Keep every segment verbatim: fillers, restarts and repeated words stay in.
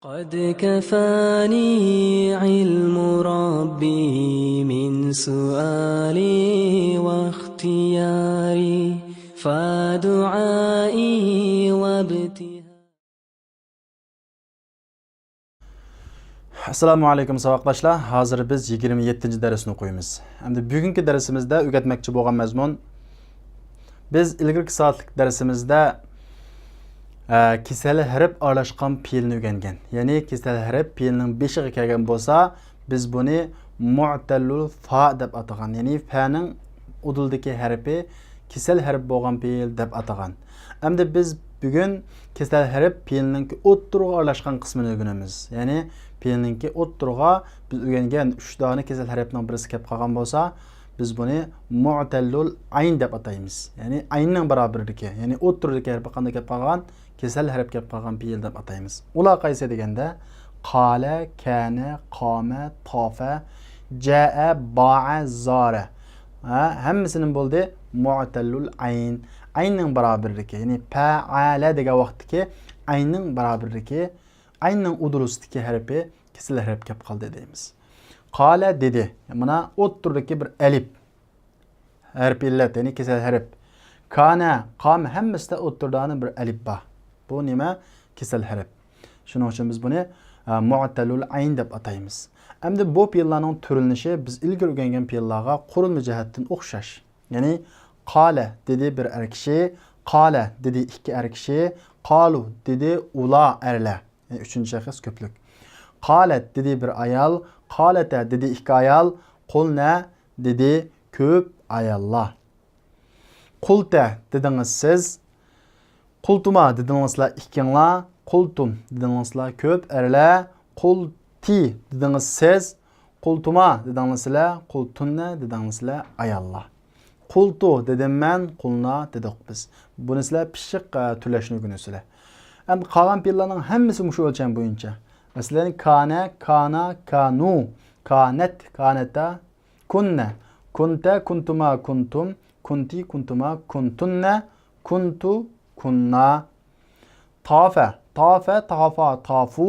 قد كفاني علم ربي من سؤالي واختياري، فدعائي وابتهالي. ئەسسالامۇ ئەلەيكۇم ساۋاقداشلار، ھازىر بىز يىگىرمە يەتتىنچى دەرسنى ئوقۇيمىز. ئەمدى بۈگۈنكى دەرسىمىزدە ئۆگەتمەكچى بولغان مەزمۇن، بىز ئىلگىرىكى سائەتلىك دەرسىمىزدە ئە، كېسەل ھەرپ ئارىلاشقان پېئىلنى ئۆگەنگەن. يەنى كېسەل ھەرپ پېئىلنىڭ بېشىغا كەلگەن بولسا، بىز بۇنى مۇئتەللۇل فا دەپ ئاتىغان، يەنى فەنىڭ ئۇدۇلدىكى ھەرپى كېسەل ھەرپ بولغان پېئىل دەپ ئاتىغان. ئەمدى بىز بۈگۈن كېسەل ھەرپ پېئىلنىڭكى ئوتتۇرىغا ئارىلاشقان قىسمىنى ئۆگىنىمىز. يەنى پېئىلنىڭكى ئوتتۇرىغا بىز ئۆگەنگەن ئۈچ دانە كېسەل ھەرپنىڭ بىرسى كەپ قالغان بولسا، بىز بۇنى مۇئتەللۇل ئەين دەپ ئاتايمىز. يەنى ئەيننىڭ بارابىرىدىكى، يەنى ئوتتۇرىدىكى ھەرپى قانداق كەپ قالغان؟ كېسەل ھەرپ كەپ قالغان پېئىل دەپ ئاتايمىز. ئۇلار قايسى دېگەندە، قالە، كەنە، قامە، تافە، جەئە، باە، زارە. ھە، ھەممىسىنىڭ بولدى مۇئتەللۇل ئەين. ئەيننىڭ بارابىرىدىكى، يەنى پەئەلە دېگەن ۋاقىتتىكى ئەيننىڭ بارابىرىدىكى، ئەيننىڭ ئۇدۇلىسىدىكى ھەرپى كېسەل ھەرپ كەپ قالدى دەيمىز. قالە دېدى. مانا ئوتتۇرىدىكى بىر ئەلىپ. ھەرپى ئىللەت، يەنى كېسەل ھەرپ. كانە، قام ھەممىسىدە ئوتتۇرىدا بىر ئەلىپ بار. بۇ نېمە؟ كېسەل ھەرپ. شۇنىڭ ئۈچۈن بىز بۇنى ئە، مۇئتەلۇل ئەين دەپ ئاتايمىز. ئەمدى بۇ پېئىللارنىڭ تۈرلىنىشى بىز ئىلگىرى ئۆگەنگەن پېئىللارغا قۇرۇلما جەھەتتىن ئوخشاش. يەنى قالە دېدى بىر ئەر كىشى، قالە دېدى ئىككى ئەر كىشى، قالۇ دېدى ئۇلار ئەرلەر. يەنى ئۈچىنچى شەخس كۆپلۈك. قالەت دېدى بىر ئايال، قالەتە دېدى ئىككى ئايال، قۇلنە دېدى كۆپ ئاياللار. قۇلتە دېدىڭىز سىز، قۇلتۇما دېدىڭىزلار ئىككىڭلار، قۇلتۇم دېدىڭىزلار كۆپ ئەرلەر، قۇلتى دېدىڭىز سىز، قۇلتۇما دېدىڭلار سىلەر، قۇلتۇننە دېدىڭلار سىلەر ئاياللار. قۇلتۇ دېدىم مەن، قۇلنا دېدۇق بىز. بۇنى سىلەر پىششىق ئە، تۈرلەشنى ئۆگىنىسىلەر. ئەمدى قالغان پېئىللارنىڭ ھەممىسى مۇشۇ ئۆلچەم بويىچە. مەسىلەن، كانە، كانا، كانۇ، كانەت، كانەتا، كۇننە، كۇنتە، كۇنتۇما، كۇنتۇم، كۇنتى، كۇنتۇما، كۇنتۇننە، كۇنتۇ، كۇننا. تافە، تافە، تافا، تافۇ،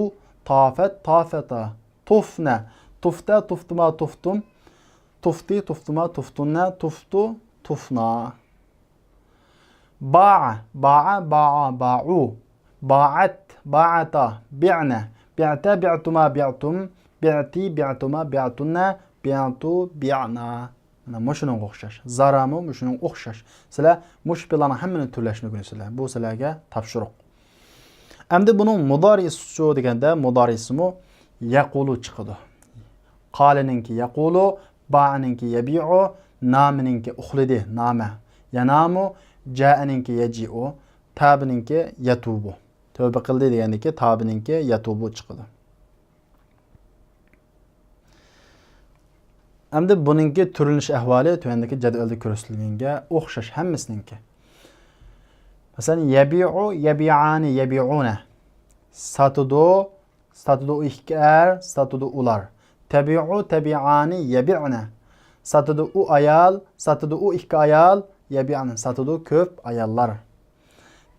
تافەت، تافەتا. تۇفنە، تۇفتە، تۇفتۇما، تۇفتۇم، تۇفتى، تۇفتۇما، تۇفتۇننە، تۇفتۇ، تۇفنا. باع، باع، باع، باعۇ. باعەت، باعەتا، بىعنە، بىعتە، بىعتۇما، بىعتۇم، بىعتى، بىعتۇما، بىعتۇننە، بىعتۇ، بىعنا. مانا مۇشۇنىڭغا ئوخشاش. زارامۇ مۇشۇنىڭغا ئوخشاش. سىلەر مۇشۇ پېئىللارنىڭ ھەممىنى تۈرلەشنى ئۆگىنىسىلەر. بۇ سىلەرگە تاپشۇرۇق. ئەمدى بۇنىڭ مۇدارىئىسىچۇ دېگەندە، مۇدارىئىسىمۇ يەقۇلۇ چىقىدۇ. قالىنىڭكى يەقۇلۇ، بائىنىڭكى يەبىئۇ، نامىنىڭكى ئۇخلىدى، نامە، يەنامۇ، جائىنىڭكى يەجىئۇ، تابىنىڭكى يەتۇبۇ. تۆبە قىلدى دېگەندىكى تابىنىڭكى يەتۇبۇ چىقىدۇ. ئەمدى بۇنىڭكى تۈرلىنىش ئەھۋالى تۆۋەندىكى جەدۋەلدە كۆرسىتىلگەنگە ئوخشاش ھەممىسىنىڭكى. مەسىلەن، يەبىئۇ، يەبىئانى، يەبىئۇنە. ساتىدۇ، ساتىدۇ ئىككى ئەر، ساتىدۇ ئۇلار. تەبىئۇ، تەبىئانى، يەبىئنە. ساتىدۇ ئۇ ئايال، ساتىدۇ ئۇ ئىككى ئايال، يەبىئنە. ساتىدۇ كۆپ ئاياللار.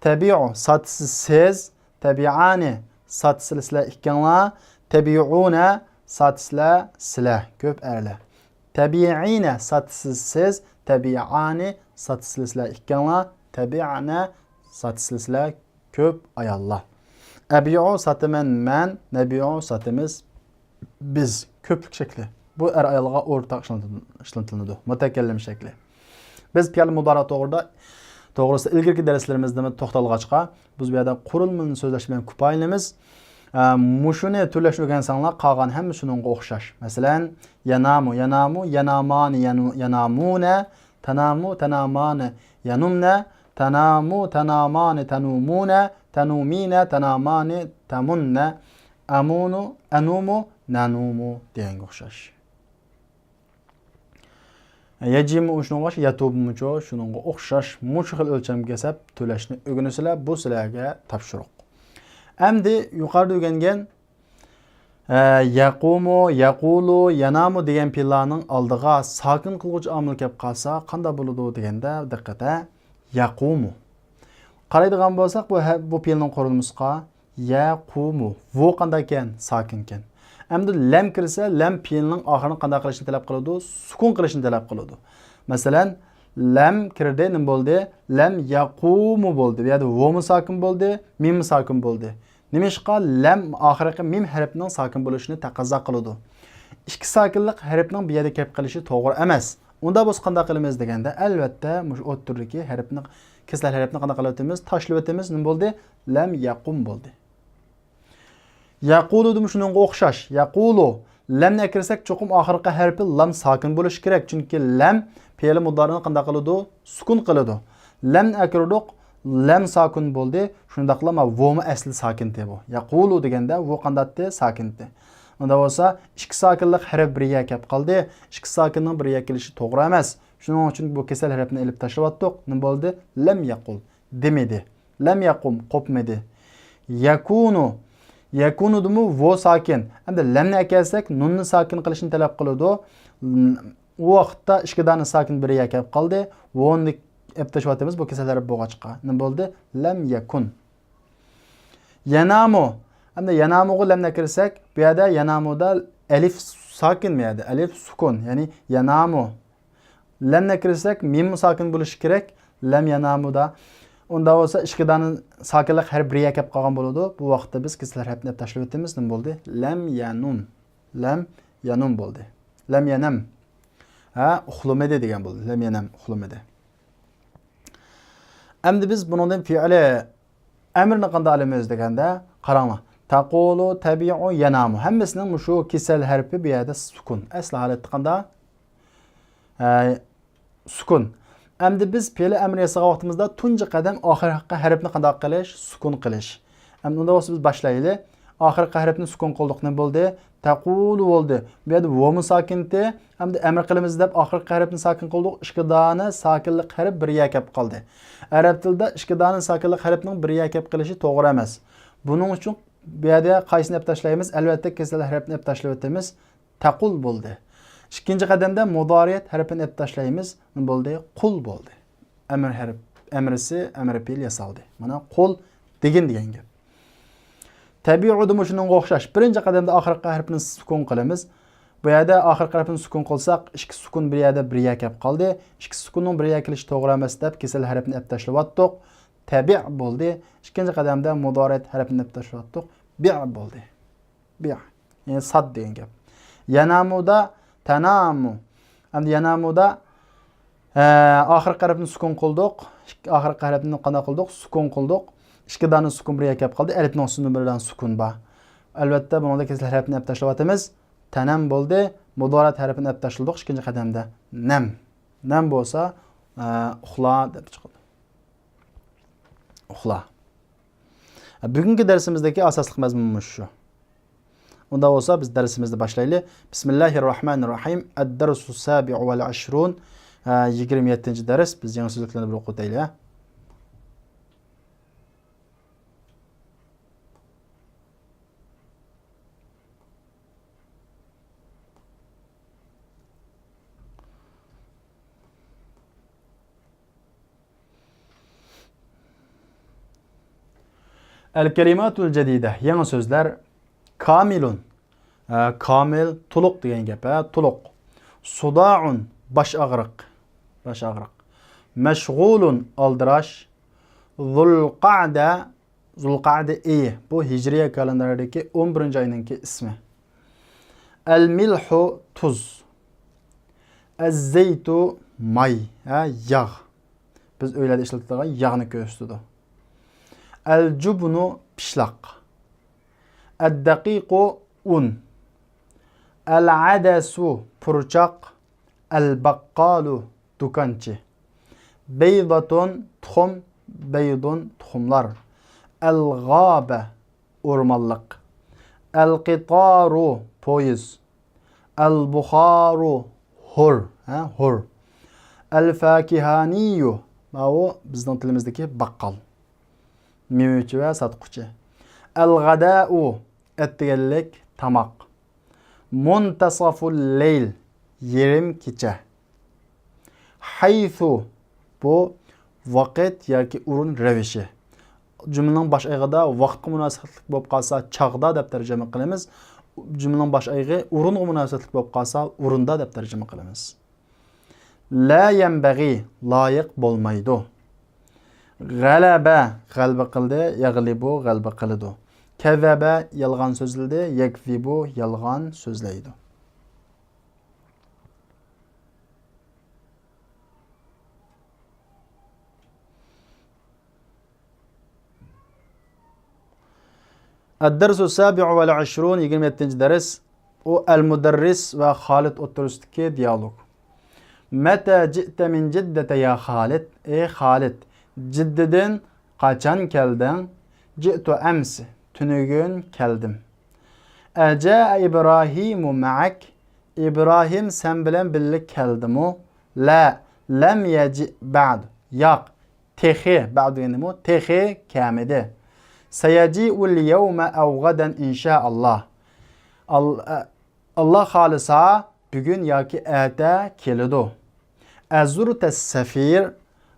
تەبىئۇ، ساتىسىز سىز، تەبىئانى، ساتىسىلەر سىلەر ئىككىڭلار، تەبىئۇنە، ساتىسىلەر سىلەر، كۆپ ئەرلەر. تەبىئىنە، ساتىسىز سىز، تەبىئانى، ساتىسىلەر سىلەر ئىككىڭلار، تەبىئنە، ساتىسىلەر سىلەر، كۆپ ئاياللار. ئەبىئۇ، ساتىمەن مەن، نەبىئۇ، ساتىمىز بىز، كۆپلۈك شەكلى. بۇ ئەر ئايالغا ئورتاق ئىشلىتىلىدۇ، مۇتەكەللىم شەكلى. بىز پېئىل مۇدارىئ توغرىدا، توغرىسىدا ئىلگىرىكى دەرسلىرىمىزدىمۇ توختالغاچقا، بىز بۇ يەردە قۇرۇلمىنى سۆزلەش بىلەن كۇپايىلىنىمىز. ئە، مۇشۇنى تۈرلەشنى ئۆگەنسەڭلار، قالغان ھەممە شۇنىڭغا ئوخشاش. مەسىلەن، يەنامۇ، يەنامۇ، يەنامانى، يەنۇ-، يەنامۇنە، تەنامۇ، تەنامانى، يەنۇمنە، تەنامۇ، تەنامانى، تەنۇمۇنە، تەنۇمىنە، تەنامانى، تەمۇننە، ئەمۇنۇ، ئەنۇمۇ، نەنۇمۇ دېگەنگە ئوخشاش. يەجىمۇ شۇنىڭغا ئوخشاش، يەتۇبۇمۇچۇ شۇنىڭغا ئوخشاش، مۇشۇ خىل ئۆلچەمگە ياساپ تۆلەشنى ئۆگىنىسىلەر، بۇ سىلەرگە تاپشۇرۇق. ئەمدى يۇقىرىدا ئۆگەنگەن، ئە، يەقۇمۇ، يەقۇلۇ، يەنامۇ دېگەن پېئىللارنىڭ ئالدىغا ساكىن قىلغۇچ ئامىل كەپ قالسا قانداق بولىدۇ دېگەندە، دىققەت، ھە، يەقۇمۇ. قارايدىغان بولساق، بۇ ھە-، بۇ پېئىلنىڭ قۇرۇلمىسىغا يەقۇمۇ. ۋو قانداق ئىكەن؟ ساكىنكەن. ئەمدى لەم كىرسە، لەم پېئىلنىڭ ئاخىرىنى قانداق قىلىشنى تەلەپ قىلىدۇ؟ سۈكۈن قىلىشنى تەلەپ قىلىدۇ. مەسىلەن، لەم كىردى، نېمە بولدى؟ لەم يەقۇمۇ بولدى. بۇ يەردە ۋومۇ ساكىن بولدى، مىممۇ ساكىن بولدى. نېمىشقا؟ لەم ئاخىرقى مىم ھەرپىنىڭ ساكىن بولۇشىنى تەقەززا قىلىدۇ. ئىككى ساكىنلىق ھەرپنىڭ بۇ يەردە كەپ قېلىشى توغرا ئەمەس. ئۇندا بولسا قانداق قىلىمىز دېگەندە، ئەلۋەتتە، مۇشۇ ئوتتۇرىدىكى ھەرپنى، كېسەل ھەرپنى قانداق قىلىۋېتىمىز؟ تاشلىۋېتىمىز. نېمە بولدى؟ لەم يەقۇم بولدى. يەقۇلۇدىمۇ شۇنىڭغا ئوخشاش. يەقۇلۇ. لەمنى ئەكىرسەك، چوقۇم ئاخىرقى ھەرپى لام ساكىن بولۇشى كېرەك. چۈنكى لەم پېئىلى مۇدارىنى قانداق قىلىدۇ؟ سۈكۈن قىلىدۇ. لەمنى ئەكىردۇق، لەم ساكىن بولدى. شۇنداقلا ما ۋومۇ ئەسلى ساكىنتى بۇ. يەقۇلۇ دېگەندە ۋو قانداقتى؟ ساكىنتى. ئۇندا بولسا ئىككى ساكىنلىق ھەرپ بىر يەرگە كەپ قالدى. ئىككى ساكىننىڭ بىر يەرگە كېلىشى توغرا ئەمەس. شۇنىڭ ئۈچۈن بۇ كېسەل ھەرپنى ئېلىپ تاشلىۋاتتۇق. نېمە بولدى؟ لەم يەقۇل. دېمىدى. لەم يەقۇم، قوپمىدى. يەكۇنۇ. يەكۇنۇدىمۇ ۋو ساكىن. ئەمدى لەمنى ئەكەلسەك، نۇننى ساكىن قىلىشنى تەلەپ قىلىدۇ. ئۇ ۋاقىتتا ئىككى دانە ساكىن بىر يەرگە كەپ قالدى. ۋونى ئەپ تاشلىۋاتىمىز، بۇ كېسەل ھەرپ بولغاچقا. نېمە بولدى؟ لەم يەكۇن. يەنامۇ. ئەمدى يەنامۇغا لەمنى كىرسەك، بۇ يەردە يەنامۇدا ئەلىف ساكىن بۇ يەردە. ئەلىف سۈكۈن، يەنى يەنامۇ. لەمنى كىرسەك، مىممۇ ساكىن بولۇشى كېرەك. لەم يەنامۇدا. ئۇندا بولسا ئىككى دانە ساكىنلىق ھەرپ بىر يەرگە كەپ قالغان بولىدۇ. بۇ ۋاقىتتا بىز كېسەل ھەرپنى ئەپ تاشلىۋېتىمىز. نېمە بولدى؟ لەم يەنۇم. لەم يەنۇم بولدى. لەم يەنەم. ھە، ئۇخلىمىدى دېگەن بولدى. لەم يەنەم، ئۇخلىمىدى. ئەمدى بىز بۇنىڭدىن پېئىلى ئەمرنى قانداق ئالىمىز دېگەندە، قاراڭلار. تەقۇلۇ، تەبىئۇ، يەنامۇ. ھەممىسىنىڭ مۇشۇ كېسەل ھەرپى بۇ يەردە سۈكۈن. ئەسلى ھالەتتە قانداق؟ ھە، سۈكۈن. ئەمدى بىز پېئىلى ئەمر ياسىغان ۋاقتىمىزدا تۇنجى قەدەم ئاخىرقى ھەرپنى قانداق قىلىش؟ سۈكۈن قىلىش. ئەمدى ئۇندا بولسا بىز باشلايلى. ئاخىرقى ھەرپنى سۈكۈن قىلدۇق، نېمە بولدى؟ تەقۇلۇ بولدى. بۇ يەردە ۋومۇ ساكىنتى. ئەمدى ئەمر قىلىمىز دەپ ئاخىرقى ھەرپنى ساكىن قىلدۇق. ئىككى دانە ساكىنلىق ھەرپ بىر يەرگە كەپ قالدى. ئەرەب تىلىدا ئىككى دانە ساكىنلىق ھەرپنىڭ بىر يەرگە كەپ قېلىشى توغرا ئەمەس. بۇنىڭ ئۈچۈن بۇ يەردە قايسىنى ئەپ تاشلايمىز؟ ئەلۋەتتە، كېسەل ھەرپنى ئەپ تاشلىۋېتىمىز. تەقۇل بولدى. ئىككىنچى قەدەمدە مۇدارىئەت ھەرپىنى ئەپ تاشلايمىز. نېمە بولدى؟ قۇل بولدى. ئەمر ھەرپ، ئەمرىسى، ئەمر پېئىل ياسالدى. مانا، قۇل دېگىن دېگەن گەپ. تەبىئۇدىمۇ شۇنىڭغا ئوخشاش. بىرىنچى قەدەمدە ئاخىرقى ھەرپنى سۈكۈن قىلىمىز. بۇ يەردە ئاخىرقى ھەرپنى سۈكۈن قىلساق، ئىككى سۈكۈن بىر يەردە بىر يەرگە كەپ قالدى. ئىككى سۈكۈننىڭ بىر يەرگە كېلىشى توغرا ئەمەس دەپ كېسەل ھەرپنى ئەپ تاشلىۋاتتۇق. تەبىئ بولدى. ئىككىنچى قەدەمدە مۇدارىئەت ھەرپىنى ئەپ تاشلىۋاتتۇق. بىئ بولدى. بىئ. يەنى سات دېگەن گەپ. يەنامۇدا تەنامۇ. ئەمدى يەنامۇدا، ئە، ئاخىرقى ھەرپنى سۈكۈن قىلدۇق. ئىككى، ئاخىرقى ھەرپنى قانداق قىلدۇق؟ سۈكۈن قىلدۇق. ئىككى دانە سۈكۈن بىر يەرگە كەپ قالدى. ئەلىپنىڭ ئۈستىدە بىر دانە سۈكۈن بار. ئەلۋەتتە، بۇنىڭدا كېسەل ھەرپنى ئەپ تاشلىۋاتىمىز. تەنەم بولدى. مۇدارىئەت ھەرپىنى ئەپ تاشلىدۇق ئىككىنچى قەدەمدە. نەم. نەم بولسا، ئە، ئۇخلا دەپ چىقىدۇ. ئۇخلا. بۈگۈنكى دەرسىمىزدىكى ئاساسلىق مەزمۇن مۇشۇ. ئۇنداق بولسا بىز دەرسىمىزنى باشلايلى. بىسمىللاھىررەھمانىررەھىم. ئەددەرسۇ سابىئۇ ۋەل ئەشرۇن. ئە، يىگىرمە يەتتىنچى دەرس. بىز يېڭى سۆزلۈكلەرنى بىر ئوقۇپ ئۆتەيلى، ھە؟ ئەل كەلىماتۇل جەدىدە، يېڭى سۆزلەر. كامىلۇن، ھە، كامىل، تولۇق دېگەن گەپ، ھە، تولۇق. سۇدائۇن، باش ئاغرىق، باش ئاغرىق. مەشغۇلۇن، ئالدىراش. زۇلقەئدە، زۇلقەئدە ئېيى، بۇ ھىجرىيە كالېندارىدىكى ئون بىرىنچى ئاينىڭكى ئىسمى. ئەل مىلھۇ، تۇز. ئەز زەيتۇ، ماي، ھە، ياغ. بىز ئۆيلەردە ئىشلىتىدىغان ياغنى كۆرسىتىدۇ. ئەل جۇبنۇ، پىشلاق. ئەد دەقىقۇ، ئۇن. ئەل ئەدەسۇ، پۇرچاق. ئەل بەققالۇ، دۇكانچى. بەيضەتۇن، تۇخۇم. بەيضۇن، تۇخۇملار. ئەل غابە، ئورمانلىق. ئەل قىتارۇ، پويىز. ئەل بۇخارۇ، ھور، ھە، ھور. ئەل فاكىھانىيۇ، ماۋۇ بىزنىڭ تىلىمىزدىكى باققال. مېۋىچى ۋە ساتقۇچى. ئەل غەدائۇ، ئەتىگەنلىك تاماق. مۇنتەسەفۇل لەيل، يېرىم كېچە. ھەيسۇ، بۇ ۋاقىت ياكى ئورۇن رەۋىشى. جۈملىنىڭ باش ئايىغىدا ۋاقىتقا مۇناسىۋەتلىك بولۇپ قالسا، چاغدا دەپ تەرجىمە قىلىمىز. جۈملىنىڭ باش ئايىغى ئورۇنغا مۇناسىۋەتلىك بولۇپ قالسا، ئورۇندا دەپ تەرجىمە قىلىمىز. لا ينبغي، لايىق بولمايدۇ. غلب، غەلىبە قىلدى. يغلب، غەلىبە قىلىدۇ. كذب، يالغان سۆزلىدى. يكذب، يالغان سۆزلەيدۇ. الدرس السابع والعشرون، يىگىرمە يەتتىنچى دەرس. ئۇ ئەل مۇدەررىس ۋە خالىد ئوتتۇرىسىدىكى دىيالوگ. متى جئت من جدة يا خالد؟ ئەي خالىد، جىددىدىن قاچان كەلدىڭ؟ جئت أمس، تۈنۈگۈن كەلدىم. أجاء إبراهيم معك؟ ئىبراھىم سەن بىلەن بىللە كەلدىمۇ؟ لا، لم يجئ بعد. ياق، تېخى، بعد دېگەن نېمە؟ تېخى كەلمىدى. سيجيء اليوم أو غدا إن شاء الله. ئال-، ئە، ئاللا خالىسا، بۈگۈن ياكى ئەتە كېلىدۇ. أزرت السفير،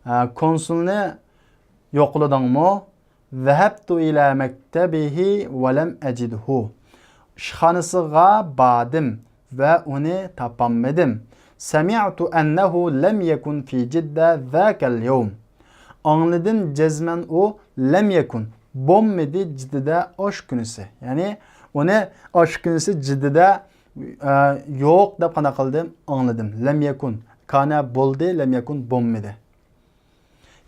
ئە، كونسۇلنى يوقلىدىڭمۇ؟ ذهبت إلى مكتبه ولم أجده. ئىشخانىسىغا باردىم ۋە ئۇنى تاپالمىدىم. سمعت أنه لم يكن في جدة ذاك اليوم. ئاڭلىدىم، جەزمەن ئۇ لم يكن، بولمىدى جىددىدە ئاشۇ كۈنىسى. يەنى ئۇنى ئاشۇ كۈنىسى جىددىدە، ئە، يوق دەپ قانداق قىلدىم؟ ئاڭلىدىم. لم يكن، كان بولدى، لم يكن بولمىدى.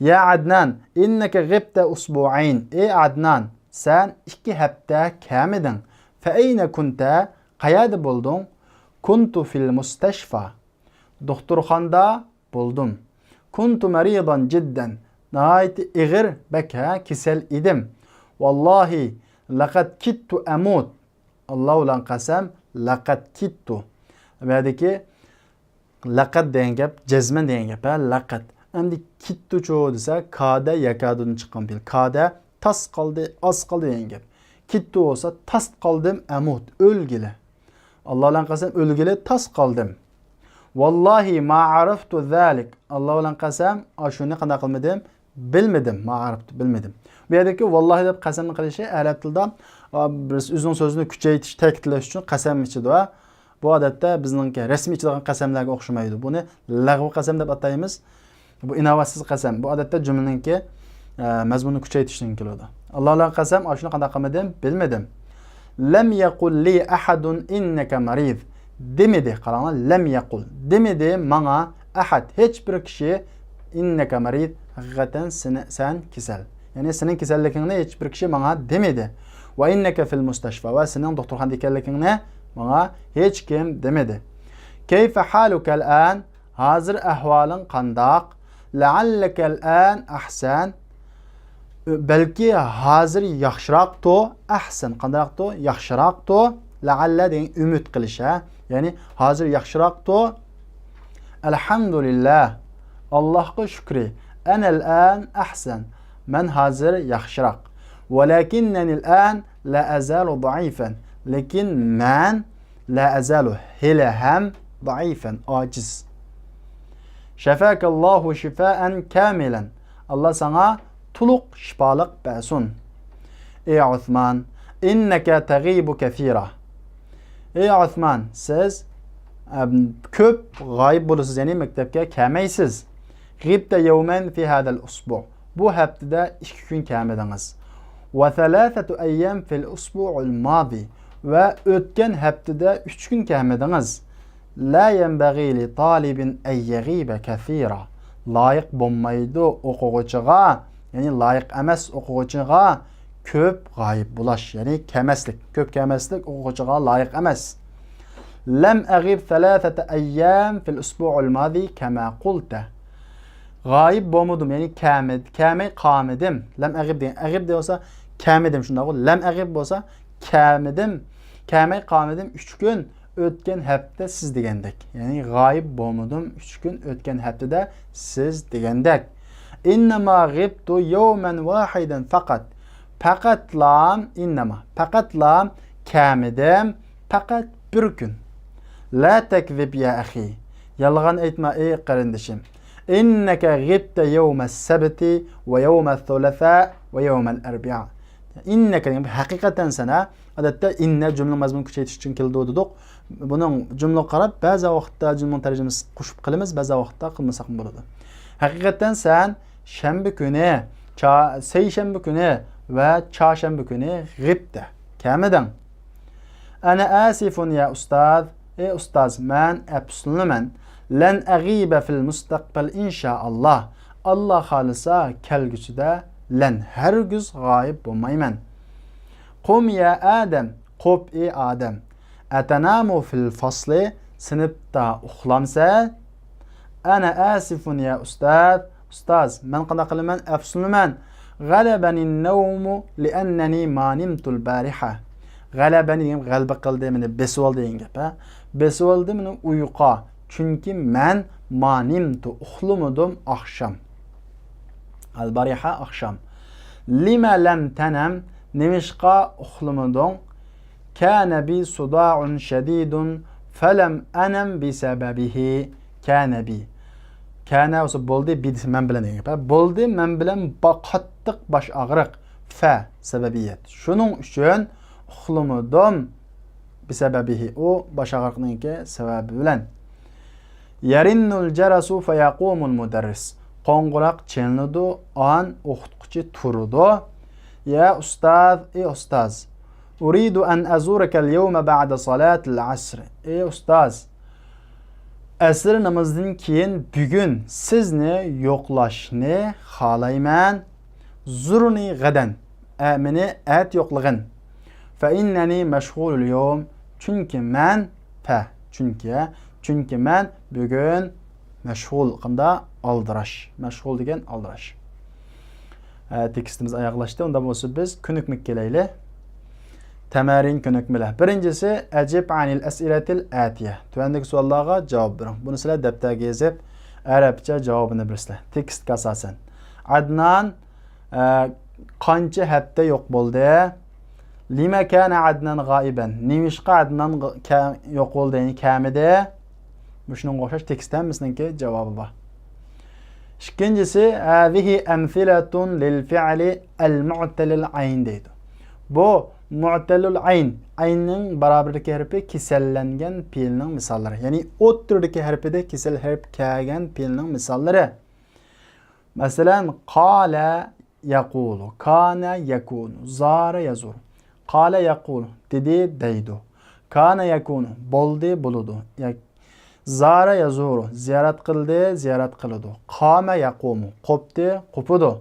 يا عدنان، إنك غبت أسبوعين. ئەي ئادنان، سەن ئىككى ھەپتە كەلمىدىڭ. فأين كنت؟ قەيەردە بولدۇڭ؟ كنت في المستشفى. دوختۇرخانىدا بولدۇم. كنت مريضا جدا. ناھايىتى ئېغىر، بەك، ھە، كېسەل ئىدىم. والله لقد كدت أموت. ئاللا بىلەن قەسەم، لقد كدت. بۇ يەردىكى لەقەد دېگەن گەپ، جەزمەن دېگەن گەپ، ھە، لەقەد. ئەمدى كىدتۇچۇ دېسە، كادە يەكادىدىن چىققان پېئىل. كادە تاس قالدى، ئاز قالدى دېگەن گەپ. كىدتۇ بولسا تاس قالدىم، ئەمۇت، ئۆلگىلى. ئاللا بىلەن قەسەم، ئۆلگىلى تاس قالدىم. والله ما عرفت ذلك. ئاللا بىلەن قەسەم، ئاشۇنى قانداق قىلمىدىم؟ بىلمىدىم، ما عرفت، بىلمىدىم. بۇ يەردىكى ۋاللاھى دەپ قەسەمنى قىلىشى ئەرەب تىلىدا، ئا، بىرسى ئۆزىنىڭ سۆزىنى كۈچەيتىش، تەكىتلەش ئۈچۈن قەسەم ئىچىدۇ. بۇ ئادەتتە بىزنىڭكى رەسمىي ئىچىدىغان قەسەملەرگە ئوخشىمايدۇ. بۇنى لەغۋى قەسەم دەپ ئاتايمىز. بۇ ئىناۋەتسىز قەسەم. بۇ ئادەتتە جۈملىنىڭكى، ئە، مەزمۇنىنى كۈچەيتىشتىن كېلىدۇ. ئاللا بىلەن قەسەم، ئاشۇنى قانداق قىلمىدىم؟ بىلمىدىم. لم يقل لي أحد إنك مريض. دېمىدى، قاراڭلار، لم يقل. دېمىدى ماڭا ئەھەد، ھېچ بىر كىشى، إنك مريض، ھەقىقەتەن سېنى، سەن كېسەل. يەنى سېنىڭ كېسەللىكىڭنى ھېچ بىر كىشى ماڭا دېمىدى. وإنك في المستشفى، ۋە سېنىڭ دوختۇرخانىدا ئىكەنلىكىڭنى ماڭا ھېچ كىم دېمىدى. كيف حالك الآن؟ ھازىر ئەھۋالىڭ قانداق؟ لعلك الآن أحسن. بەلكى ھازىر ياخشىراقتۇ، ئەھسەن، قانداقتۇ؟ ياخشىراقتۇ. لعل دېگەن ئۈمىد قىلىش، ھە؟ يەنى ھازىر ياخشىراقتۇ. الحمد لله، ئاللاھقا شۈكرى. أنا الآن أحسن، مەن ھازىر ياخشىراق. ولكنني الآن لا أزال ضعيفا، لېكىن مەن لا أزال، ھېلىھەم، ضعيفا، ئاجىز. شفاك الله شفاء كاملا، ئاللا ساڭا تولۇق شىپالىق بەرسۇن. ئەي ئۇسمان، إنك تغيب كثيرا. ئەي ئۇسمان، سىز، ئەم، كۆپ غايىب بولىسىز، يەنى مەكتەپكە كەلمەيسىز. غبت يوما في هذا الأسبوع. بۇ ھەپتىدە ئىككى كۈن كەلمىدىڭىز. وثلاثة أيام في الأسبوع الماضي. ۋە ئۆتكەن ھەپتىدە ئۈچ كۈن كەلمىدىڭىز. لا ينبغي لطالب أن يغيب كثيرا. لايىق بولمايدۇ ئوقۇغۇچىغا، يەنى لايىق ئەمەس ئوقۇغۇچىغا كۆپ غايىب بولاش، يەنى كەلمەسلىك، كۆپ كەلمەسلىك ئوقۇغۇچىغا لايىق ئەمەس. لم أغب ثلاثة أيام في الأسبوع الماضي كما قلت. غايىب بولمىدىم، يەنى كەلمىد-، كەلمەي قالمىدىم. لم أغب دېگەن، أغب دېگەن بولسا كەلمىدىم، شۇنداققۇ؟ لم أغب بولسا كەلمىدىم، كەلمەي قالمىدىم، ئۈچ كۈن ئۆتكەن ھەپتە سىز دېگەندەك. يەنى غايىب بولمىدىم، ئۈچ كۈن ئۆتكەن ھەپتىدە سىز دېگەندەك. إنما غبت يوما واحدا فقط. پەقەتلا، إنما، پەقەتلا كەلمىدىم، پەقەت بىر كۈن. لا تكذب يا أخي. يالغان ئېيتما، ئەي قېرىندىشىم. إنك غبت يوم السبت ويوم الثلاثاء ويوم الأربعاء. إنك دېگەن ھەقىقەتەن سەن، ھە؟ ئادەتتە إن جۈملىنىڭ مەزمۇنىنى كۈچەيتىش ئۈچۈن كېلىدۇ دېدۇق. بۇنىڭ جۈملىگە قاراپ بەزى ۋاقىتتا جۈملىنىڭ تەرجىمىسى قوشۇپ قىلىمىز، بەزى ۋاقىتتا قىلمىساقمۇ بولىدۇ. ھەقىقەتەن سەن شەنبە كۈنى، چا-، سەيشەنبە كۈنى ۋە چارشەنبە كۈنى غىبتە، كەمىدىڭ. أنا آسف يا أستاذ، ئەي ئۇستاز، مەن ئەپسۇسلىنىمەن. لن أغيب في المستقبل إن شاء الله، ئاللا خالىسا كەلگۈسىدە لەن، ھەرگىز غايىب بولمايمەن. قم يا آدم، قوپ ئەي ئادەم. أتنام في الفصل، سىنىپتا ئۇخلامسەن؟ أنا آسف يا أستاذ، ئۇستاز، مەن قانداق قىلىمەن؟ ئەپسۇسلىنىمەن. غلبني النوم لأنني ما نمت البارحة. غلبني دېگەن غەلىبە قىلدى، مېنى بېسىۋالدى دېگەن گەپ، ھە؟ بېسىۋالدى مېنى ئۇيقۇ. چۈنكى مەن ما نمت، ئۇخلىمىدىم ئاخشام. البارحة، ئاخشام. لم لم تنم، نېمىشقا ئۇخلىمىدىڭ؟ كان بي صداع شديد فلم أنم بسببه. كان بي. كان بولسا بولدى، بى دېسە مەن بىلەن دېگەن گەپ. بولدى، مەن بىلەن با-، قاتتىق باش ئاغرىق. فە، سەۋەبىيەت. شۇنىڭ ئۈچۈن ئۇخلىمىدىم. بسببه، ئۇ باش ئاغرىقنىڭكى سەۋەبى بىلەن. يرن الجرس فيقوم المدرس. قوڭغۇراق چېلىنىدۇ، ئان ئوقۇتقۇچى تۇرىدۇ. يا ئۇستاز، ئەي ئۇستاز. أريد أن أزورك اليوم بعد صلاة العصر. ئەي ئۇستاز، ئەسىر نامىزىدىن كېيىن بۈگۈن سىزنى يوقلاشنى خالايمەن. زرني غدا. ئە، مېنى ئەتە يوقلىغىن. فإنني مشغول اليوم. چۈنكى مەن، پە، چۈنكى، چۈنكى مەن بۈگۈن مەشغۇل، قاندا؟ ئالدىراش. مەشغۇل دېگەن ئالدىراش. ئە، تېكىستىمىز ئاياغلاشتى. ئۇندا بولسا بىز كۆنۈكمىگە كېلەيلى. تەمارىن، كۆنۈكمىلەر. بىرىنچىسى، أجب عن الأسئلة الآتية. تۆۋەندىكى سوئاللارغا جاۋاب بېرىڭ. بۇنى سىلەر دەپتەرگە يېزىپ، ئەرەبچە جاۋابىنى بېرىسىلەر. تېكىستكە ئاساسەن. عەدنان، ئە، قانچە ھەپتە يوق بولدى؟ لم كان عدنان غائبا؟ نېمىشقا ئەدنان غ-، كە-، يوق بولدى، يەنى كەلمىدى؟ مۇشۇنىڭغا ئوخشاش تېكىست ھەممىسىنىڭكى جاۋابى بار. ئىككىنچىسى، هذه أمثلة للفعل المعتل العين دەيدۇ. بۇ مۇئتەلۇل ئەين، ئەيننىڭ باراۋىرىدىكى ھەرپى كېسەللەنگەن پېئىلنىڭ مىساللىرى. يەنى ئوتتۇرىدىكى ھەرپىدە كېسەل ھەرپ كەلگەن پېئىلنىڭ مىساللىرى. مەسىلەن، قال يقول، كان يكون، زار يزور. قال يقول، دېدى، دەيدۇ. كان يكون، بولدى، بولىدۇ. يا-، زار يزور، زىيارەت قىلدى، زىيارەت قىلىدۇ. قام يقوم، قوپتى، قوپىدۇ.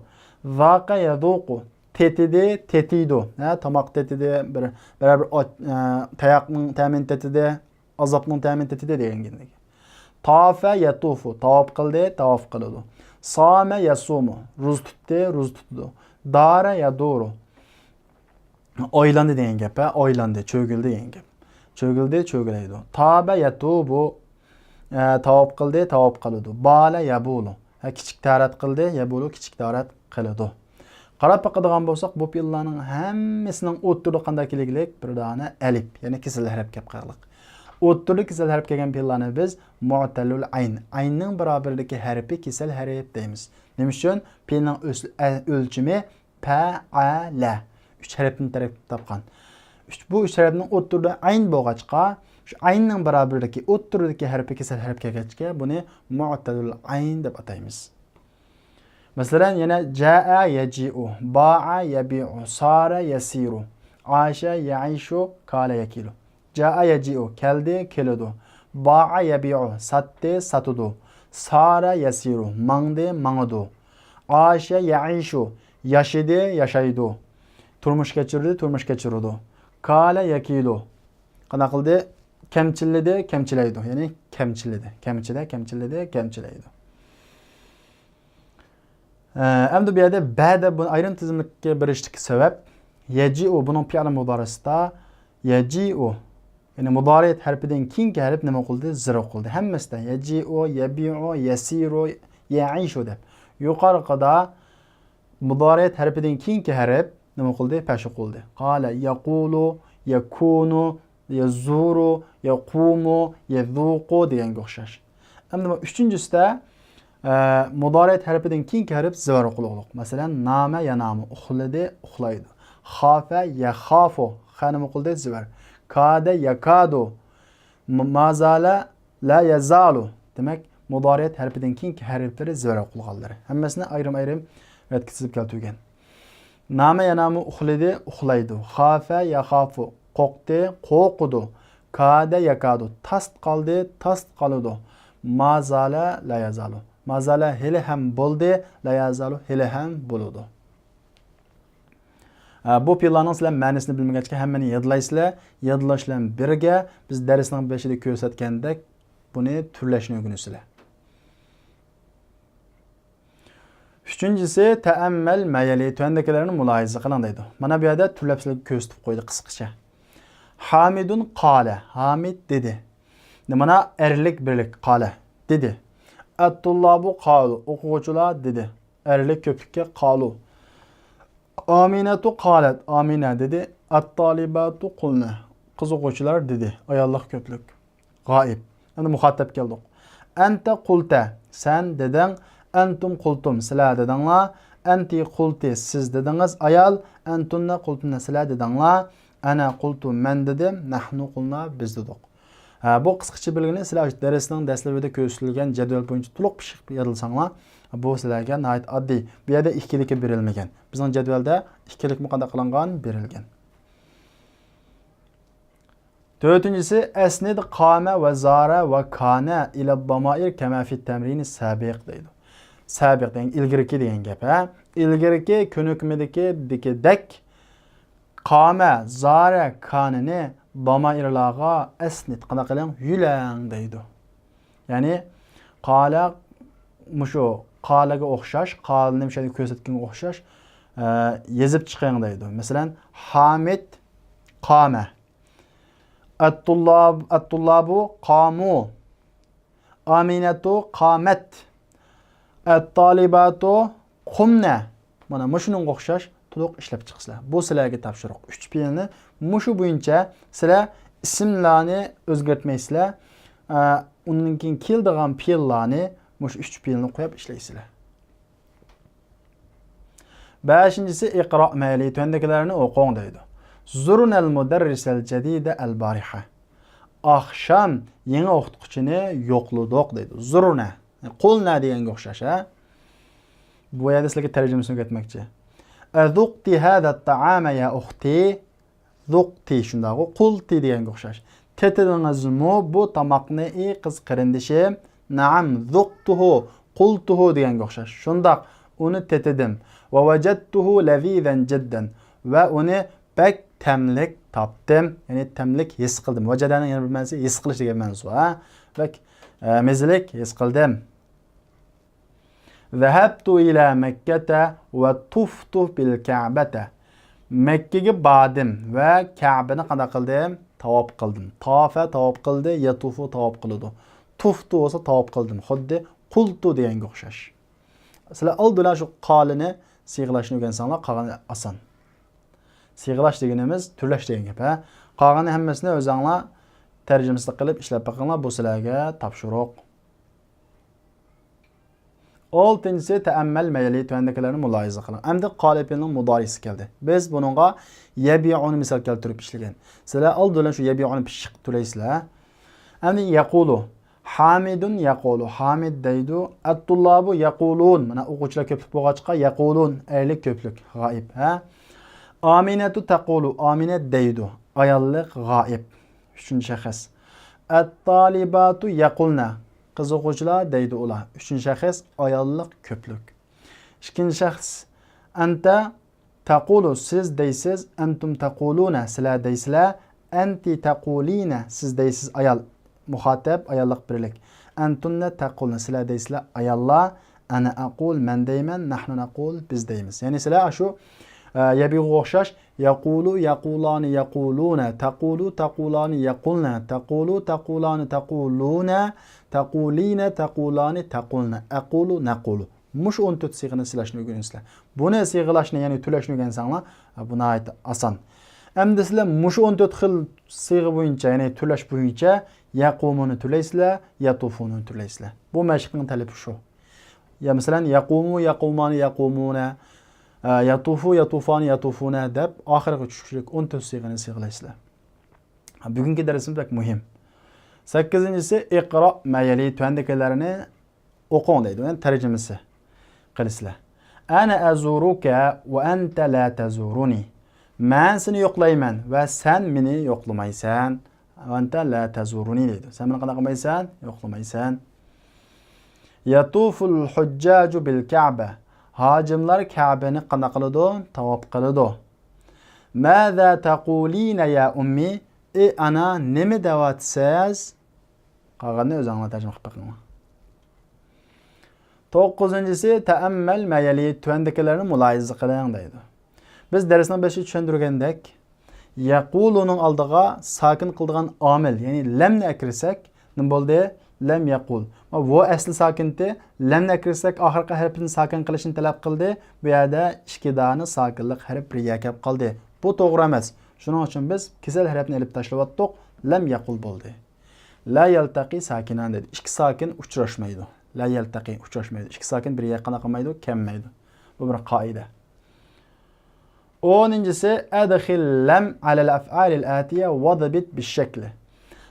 ذاق يذوق، تېتىدى، تېتىيدۇ. ھە، تاماق تېتىدى، بىر، بىرەر بىر ئاچ-، ئە، تاياقنىڭ تەمىنى تېتىدى. ئازابنىڭ تەمىنى تېتىدى دېگەن گېپى. تافە يەتۇفۇ، تاۋاپ قىلدى، تاۋاپ قىلىدۇ. سامە يەسۇمۇ، روزا تۇتتى، روزا تۇتىدۇ. دارە يەدۇرۇ، ئايلاندى دېگەن گەپ، ھە، ئايلاندى، چۆگۈلدى دېگەن گەپ. چۆگۈلدى، چۆگۈلەيدۇ. تابە يەتۇبۇ، ئە، تاۋاپ قىلدى، تاۋاپ قىلىدۇ. بالە يەبۇلۇ، ھە، كىچىك تاھارەت قىلدى، يەبۇلۇ، كىچىك تاھارەت قىلىدۇ. قاراپ باقىدىغان بولساق، بۇ پېئىللارنىڭ ھەممىسىنىڭ ئوتتۇرىدا قانداق كېلىگلىك؟ بىر دانە ئەلىپ، يەنى كېسەل ھەرپ كەپ قالغلىق. ئوتتۇرىدا كېسەل ھەرپ كەلگەن پېئىللارنى بىز مۇئتەلۇل ئەين، ئەيننىڭ باراۋىرىدىكى ھەرپى كېسەل ھەرپ دەيمىز. نېمە ئۈچۈن؟ پېئىلنىڭ ئۆس-، ئە-، ئۆلچىمى پەئەلە. ئۈچ ھەرپتىن تەركىب تاپقان. ئۈچ، بۇ ئۈچ ھەرپنىڭ ئوتتۇرىدا ئەين بولغاچقا، شۇ ئەيننىڭ باراۋىرىدىكى ئوتتۇرىدىكى ھەرپى كېسەل ھەرپ كەلگەچكە، بۇنى مۇئتەلۇل ئەين دەپ ئاتايمىز. مەسىلەن، يەنە جائە يەجىئۇ، باءە يەبىئۇ، سارە يەسىرۇ، ئاشە يەئىشۇ، كالە يەكىلۇ. جائە يەجىئۇ، كەلدى، كېلىدۇ. باءە يەبىئۇ، ساتتى، ساتىدۇ. سارە يەسىرۇ، ماڭدى، ماڭىدۇ. ئاشە يەئىشۇ، ياشىدى، ياشايدۇ. تۇرمۇش كەچۈردى، تۇرمۇش كەچۈرىدۇ. كالە يەكىلۇ، قانداق قىلدى؟ كەمچىللىدى، كەمچىلەيدۇ. يەنى كەمچىللىدى، كەمچىدە، كەمچىللىدى، كەمچىلەيدۇ. ئە، ئەمدى بۇ يەردە بە دەپ بۇنى ئايرىم تىزىملىككە بېرىشتىكى سەۋەب، يەجىئۇ، بۇنىڭ پېئىل مۇدارىسىدا يەجىئۇ، يەنى مۇدارىئەت ھەرپىدىن كېيىنكى ھەرپ نېمە قىلدى؟ زىر قىلدى. ھەممىسىدە يەجىئۇ، يەبىئۇ، يەسىرۇ، يەئىشۇ دەپ. يۇقىرىقىدا مۇدارىئەت ھەرپىدىن كېيىنكى ھەرپ نېمە قىلدى؟ پەشۇ قىلدى. قالە يەقۇلۇ، يەكۇنۇ، يەزۇرۇ، يەقۇمۇ، يەزۇقۇ دېگەنگە ئوخشاش. ئەمدى بۇ ئۈچىنچىسىدە، ئە، مۇدارىئەت ھەرپىدىن كېيىنكى ھەرپ زىۋەر ئوقۇلغۇلۇق. مەسىلەن، نامە يانامۇ، ئۇخلىدى، ئۇخلايدۇ. خافە يەخافۇ، خەنىمۇ ئوقۇلدى، زىۋەر. كادە يەكادۇ. م-، مازالە لا يەزالۇ. دېمەك، مۇدارىئەت ھەرپىدىن كېيىنكى ھەرپلىرى زىۋەر ئوقۇلغانلىرى. ھەممىسىنى ئايرىم-ئايرىم رەتكە تىزىپ كەلتۈرگەن. نامە يانامۇ، ئۇخلىدى، ئۇخلايدۇ. خافە يەخافۇ، قورقتى، قورقىدۇ. كادە يەكادۇ، تاس قالدى، تاس قالىدۇ. مازالە لا يەزالۇ. مازالە ھېلىھەم بولدى، لا يەزالۇ ھېلىھەم بولىدۇ. ھە، بۇ پېئىللارنىڭ سىلەر مەنىسىنى بىلمىگەچكە ھەممىنى يادلايسىلەر. يادلاش بىلەن بىرگە بىز دەرسنىڭ بېشىدا كۆرسەتكەندەك بۇنى تۈرلەشنى ئۆگىنىسىلەر. ئۈچىنچىسى، تەئەممەل مەيەلى، تۆۋەندىكىلەرنى مۇلاھىزە قىلىڭ دەيدۇ. مانا بۇ يەردە تۈرلەپ سىلەرگە كۆرسىتىپ قويدى قىسقىچە. ھامىدۇن قالە، ھامىد دېدى. مانا ئەرلىك بىرلىك قالە دېدى. ئەتتۇللابۇ قالۇ، ئوقۇغۇچىلار دېدى. ئەرلىك كۆپلۈككە قالۇ. ئامىنەتۇ قالەت، ئامىنە دېدى. ئەتتالىباتۇ قۇلنە، قىز ئوقۇغۇچىلار دېدى. ئاياللىق كۆپلۈك. غائىب. ئەمدى مۇخاتەپ كەلدۇق. ئەنتە قۇلتە، سەن دېدىڭ. ئەنتۇم قۇلتۇم، سىلەر دېدىڭلار. ئەنتى قۇلتى، سىز دېدىڭىز، ئايال. ئەنتۇننە قۇلتۇننە، سىلەر دېدىڭلار. ئەنە قۇلتۇ، مەن دېدىم. نەھنۇ قۇلنا، بىز دېدۇق. ھە، بۇ قىسقىچە بىلگىنى سىلەر دەرسنىڭ دەسلىپىدە كۆرسىتىلگەن جەدۋەل بويىچە تولۇق پىششىق يادلىساڭلار، بۇ سىلەرگە ناھايىتى ئاددىي. بۇ يەردە ئىككىلىكى بېرىلمىگەن. بىزنىڭ جەدۋەلدە ئىككىلىكمۇ قانداق قىلىنغان؟ بېرىلگەن. تۆتىنچىسى، ئەسنىد قامە ۋە زارە ۋە كانە ئىلە دامائىر كەمە فىت تەمرىنى سابىق دەيدۇ. سابىق دېگەن ئىلگىرىكى دېگەن گەپ، ھە؟ ئىلگىرىكى كۆنۈكمىدىكى، دېگىدەك قامە، زارە، كانىنى دامائىرلارغا ئەسنىد، قانداق قىلىڭ؟ يۆلەڭ دەيدۇ. يەنى قالە مۇشۇ قالەگە ئوخشاش، قالىنى مۇشۇ يەردە كۆرسەتكەنگە ئوخشاش، ئە، يېزىپ چىقىڭ دەيدۇ. مەسىلەن، ھامىد قامە. ئەتتۇللاب-، ئەتتۇللابۇ قامۇ. ئامىنەتۇ قامەت. ئەتتالىباتۇ قۇمنە. مانا مۇشۇنىڭغا ئوخشاش تولۇق ئىشلەپ چىقىسىلەر. بۇ سىلەرگە تاپشۇرۇق. ئۈچ پېئىلنى مۇشۇ بويىچە سىلەر ئىسىملارنى ئۆزگەرتمەيسىلەر. ئە، ئۇنىڭدىن كېيىن كېلىدىغان پېئىللارنى مۇشۇ ئۈچ پېئىلنى قويۇپ ئىشلەيسىلەر. بەشىنچىسى، ئىقرا مەيلى، تۆۋەندىكىلەرنى ئوقۇڭ دەيدۇ. زۇرنەل مۇدەررىسەل جەدىدە ئەل بارىھە. ئاخشام يېڭى ئوقۇتقۇچىنى يوقلىدۇق دەيدۇ. زۇرنە، قۇلنە دېگەنگە ئوخشاش، ھە؟ بۇ يەردە سىلەرگە تەرجىمىسىنى ئۆگەتمەكچى. ئەزۇقتى ھەزە تائامە يا ئۇختى. زۇقتى شۇنداقغۇ، قۇلتى دېگەنگە ئوخشاش. تېتىدىڭىزمۇ بۇ تاماقنى، ئى قىز قېرىندىشىم؟ نەئەم، زۇقتۇھۇ، قۇلتۇھۇ دېگەنگە ئوخشاش. شۇنداق، ئۇنى تېتىدىم. ۋە ۋەجەدتۇھۇ لەزىزەن جىددەن. ۋە ئۇنى بەك تەملىك تاپتىم. يەنى تەملىك ھېس قىلدىم. ۋەجەدەنىڭ يەنە بىر مەنىسى ھېس قىلىش دېگەن مەنىسى بار، ھە؟ بەك، ئە، مېزىلىك ھېس قىلدىم. ذهبت إلى مكة وطفت بالكعبة. مەككىگە باردىم ۋە كەبىنى قانداق قىلدىم؟ تاۋاپ قىلدىم. تافە تاۋاپ قىلدى، يەتۇفۇ تاۋاپ قىلىدۇ. تۇفتۇ بولسا تاۋاپ قىلدىم. خۇددى قۇلتۇ دېگەنگە ئوخشاش. سىلەر ئالدى بىلەن شۇ قالىنى سىيغىلاشنى ئۆگەنسەڭلار، قالغىنى ئاسان. سىيغىلاش دېگىنىمىز تۈرلەش دېگەن گەپ، ھە. قالغىنى ھەممىسىنى ئۆزەڭلار تەرجىمىسىنى قىلىپ ئىشلەپ بېقىڭلار، بۇ سىلەرگە تاپشۇرۇق. ئالتىنچىسى، تەئەممەل مەيلى، تۆۋەندىكىلەرنى مۇلاھىزە قىلىڭ. ئەمدى قالىپىنىڭ مۇدارىسى كەلدى. بىز بۇنىڭغا يەبىئۇنى مىسال كەلتۈرۈپ ئىشلىگەن. سىلەر ئالدى بىلەن شۇ يەبىئۇنى پىششىق تۈرەيسىلەر. ئەمدى يەقۇلۇ. ھامىدۇن يەقۇلۇ. ھامىد دەيدۇ. ئەتتۇللابۇ يەقۇلۇن. مانا ئوقۇغۇچىلار كۆپلۈك بولغاچقا يەقۇلۇن. ئەرلىك كۆپلۈك. غائىب. ھە؟ ئامىنەتۇ تەقۇلۇ. ئامىنە دەيدۇ. ئاياللىق غائىب. ئۈچىنچى شەخس. ئەتتالىباتۇ يەقۇلنە. قىز ئوقۇغۇچىلار دەيدۇ ئۇلار. ئۈچىنچى شەخس ئاياللىق كۆپلۈك. ئىككىنچى شەخس. ئەنتە تەقۇلۇ، سىز دەيسىز. ئەنتۇم تەقۇلۇنە، سىلەر دەيسىلەر. ئەنتى تەقۇلىنە، سىز دەيسىز ئايال. مۇخاتەب، ئاياللىق بىرلىك. ئەنتۇننە تەقۇلنە، سىلەر دەيسىلەر ئاياللار. ئەنە ئەقۇل، مەن دەيمەن. نەھنۇ نەقۇل، بىز دەيمىز. يەنى سىلەر ئاشۇ، ئە، يەبىغۇغا ئوخشاش يەقۇلۇ، يەقۇلانى، يەقۇلۇنە، تەقۇلۇ، تەقۇلانى، يەقۇلنە، تەقۇلۇ، تەقۇلانى، تەقۇلۇنە، تەقۇلىنە، تەقۇلانى، تەقۇلنە، ئەقۇلۇ، نەقۇلۇ. مۇشۇ ئون تۆت سىيغىنى سىيغىلاشنى ئۆگىنىسىلەر. بۇنى سىيغىلاشنى، يەنى تۈرلەشنى ئۆگەنسەڭلار، بۇ ناھايىتى ئاسان. ئەمدى سىلەر مۇشۇ ئون تۆت خىل سىيغا بويىچە، يەنى تۈرلەش بويىچە يەقۇمۇنى تۈرلەيسىلەر، يەتۇفۇنى تۈرلەيسىلەر. بۇ مەشىقنىڭ تەلىپى شۇ. يا مەسىلەن، يەقۇمۇ، يەقۇمانى، يەقۇمۇنە، ئە، يەتۇفۇ، يەتۇفانى، يەتۇفۇنە دەپ ئاخىرىغا چۈشكۈچىلىك ئون تۆت سىيغىنى سىيغىلەيسىلەر. بۈگۈنكى دەرسىمىز بەك مۇھىم. سەككىزىنچىسى، ئىقرا ما يەلى، تۆۋەندىكىلەرنى ئوقۇڭ دەيدۇ. يەنى تەرجىمىسى قىلىسىلەر. ئەنە ئەزۇرۇكە ۋە ئەنتە لا تەزۇرۇنى. مەن سېنى يوقلايمەن ۋە سەن مېنى يوقلىمايسەن. ۋە ئەنتە لا تەزۇرۇنى دەيدۇ. سەن مېنى قانداق قىلمايسەن؟ يوقلىمايسەن. يەتۇفۇل ھۇججاجۇ بىل كەبە. ھاجىملار كەبىنى قانداق قىلىدۇ؟ تاۋاپ قىلىدۇ. ماذا تەقۇلىنە يا ئۇممى؟ ئى ئانا، نېمە دەۋاتىسىز؟ قالغاننى ئۆزۈڭلار تەرجىمە قىلىپ بېقىڭلار. توققۇزىنچىسى، تەئەممەل ما يەلى، تۆۋەندىكىلەرنى مۇلاھىزە قىلىڭ دەيدۇ. بىز دەرسنىڭ بېشىدا چۈشەندۈرگەندەك، يەقۇلۇنىڭ ئالدىغا ساكىن قىلىدىغان ئامىل، يەنى لەمنى ئەكىرسەك، نېمە بولدى؟ لەم يەقۇل. ۋو ئەسلى ساكىنتى، لەمنى ئەكىرسەك، ئاخىرقى ھەرپىنى ساكىن قىلىشنى تەلەپ قىلدى. بۇ يەردە ئىككى دانە ساكىنلىق ھەرپ بىرگە كەپ قالدى. بۇ توغرا ئەمەس. شۇنىڭ ئۈچۈن بىز كېسەل ھەرپنى ئېلىپ تاشلىۋاتتۇق. لەم يەقۇل بولدى. لا يەلتەقى ساكىنان دېدى. ئىككى ساكىن ئۇچراشمايدۇ. لا يەلتەقى ئۇچراشمايدۇ. ئىككى ساكىن بىر يەرگە قانداق قىلمايدۇ؟ كەلمەيدۇ. بۇ بىر قائىدە. ئونىنچىسى، ئەدخىل لەم ئەلەل ئەفئالىل ئەتىيە ۋەزبىت بىششەكلى.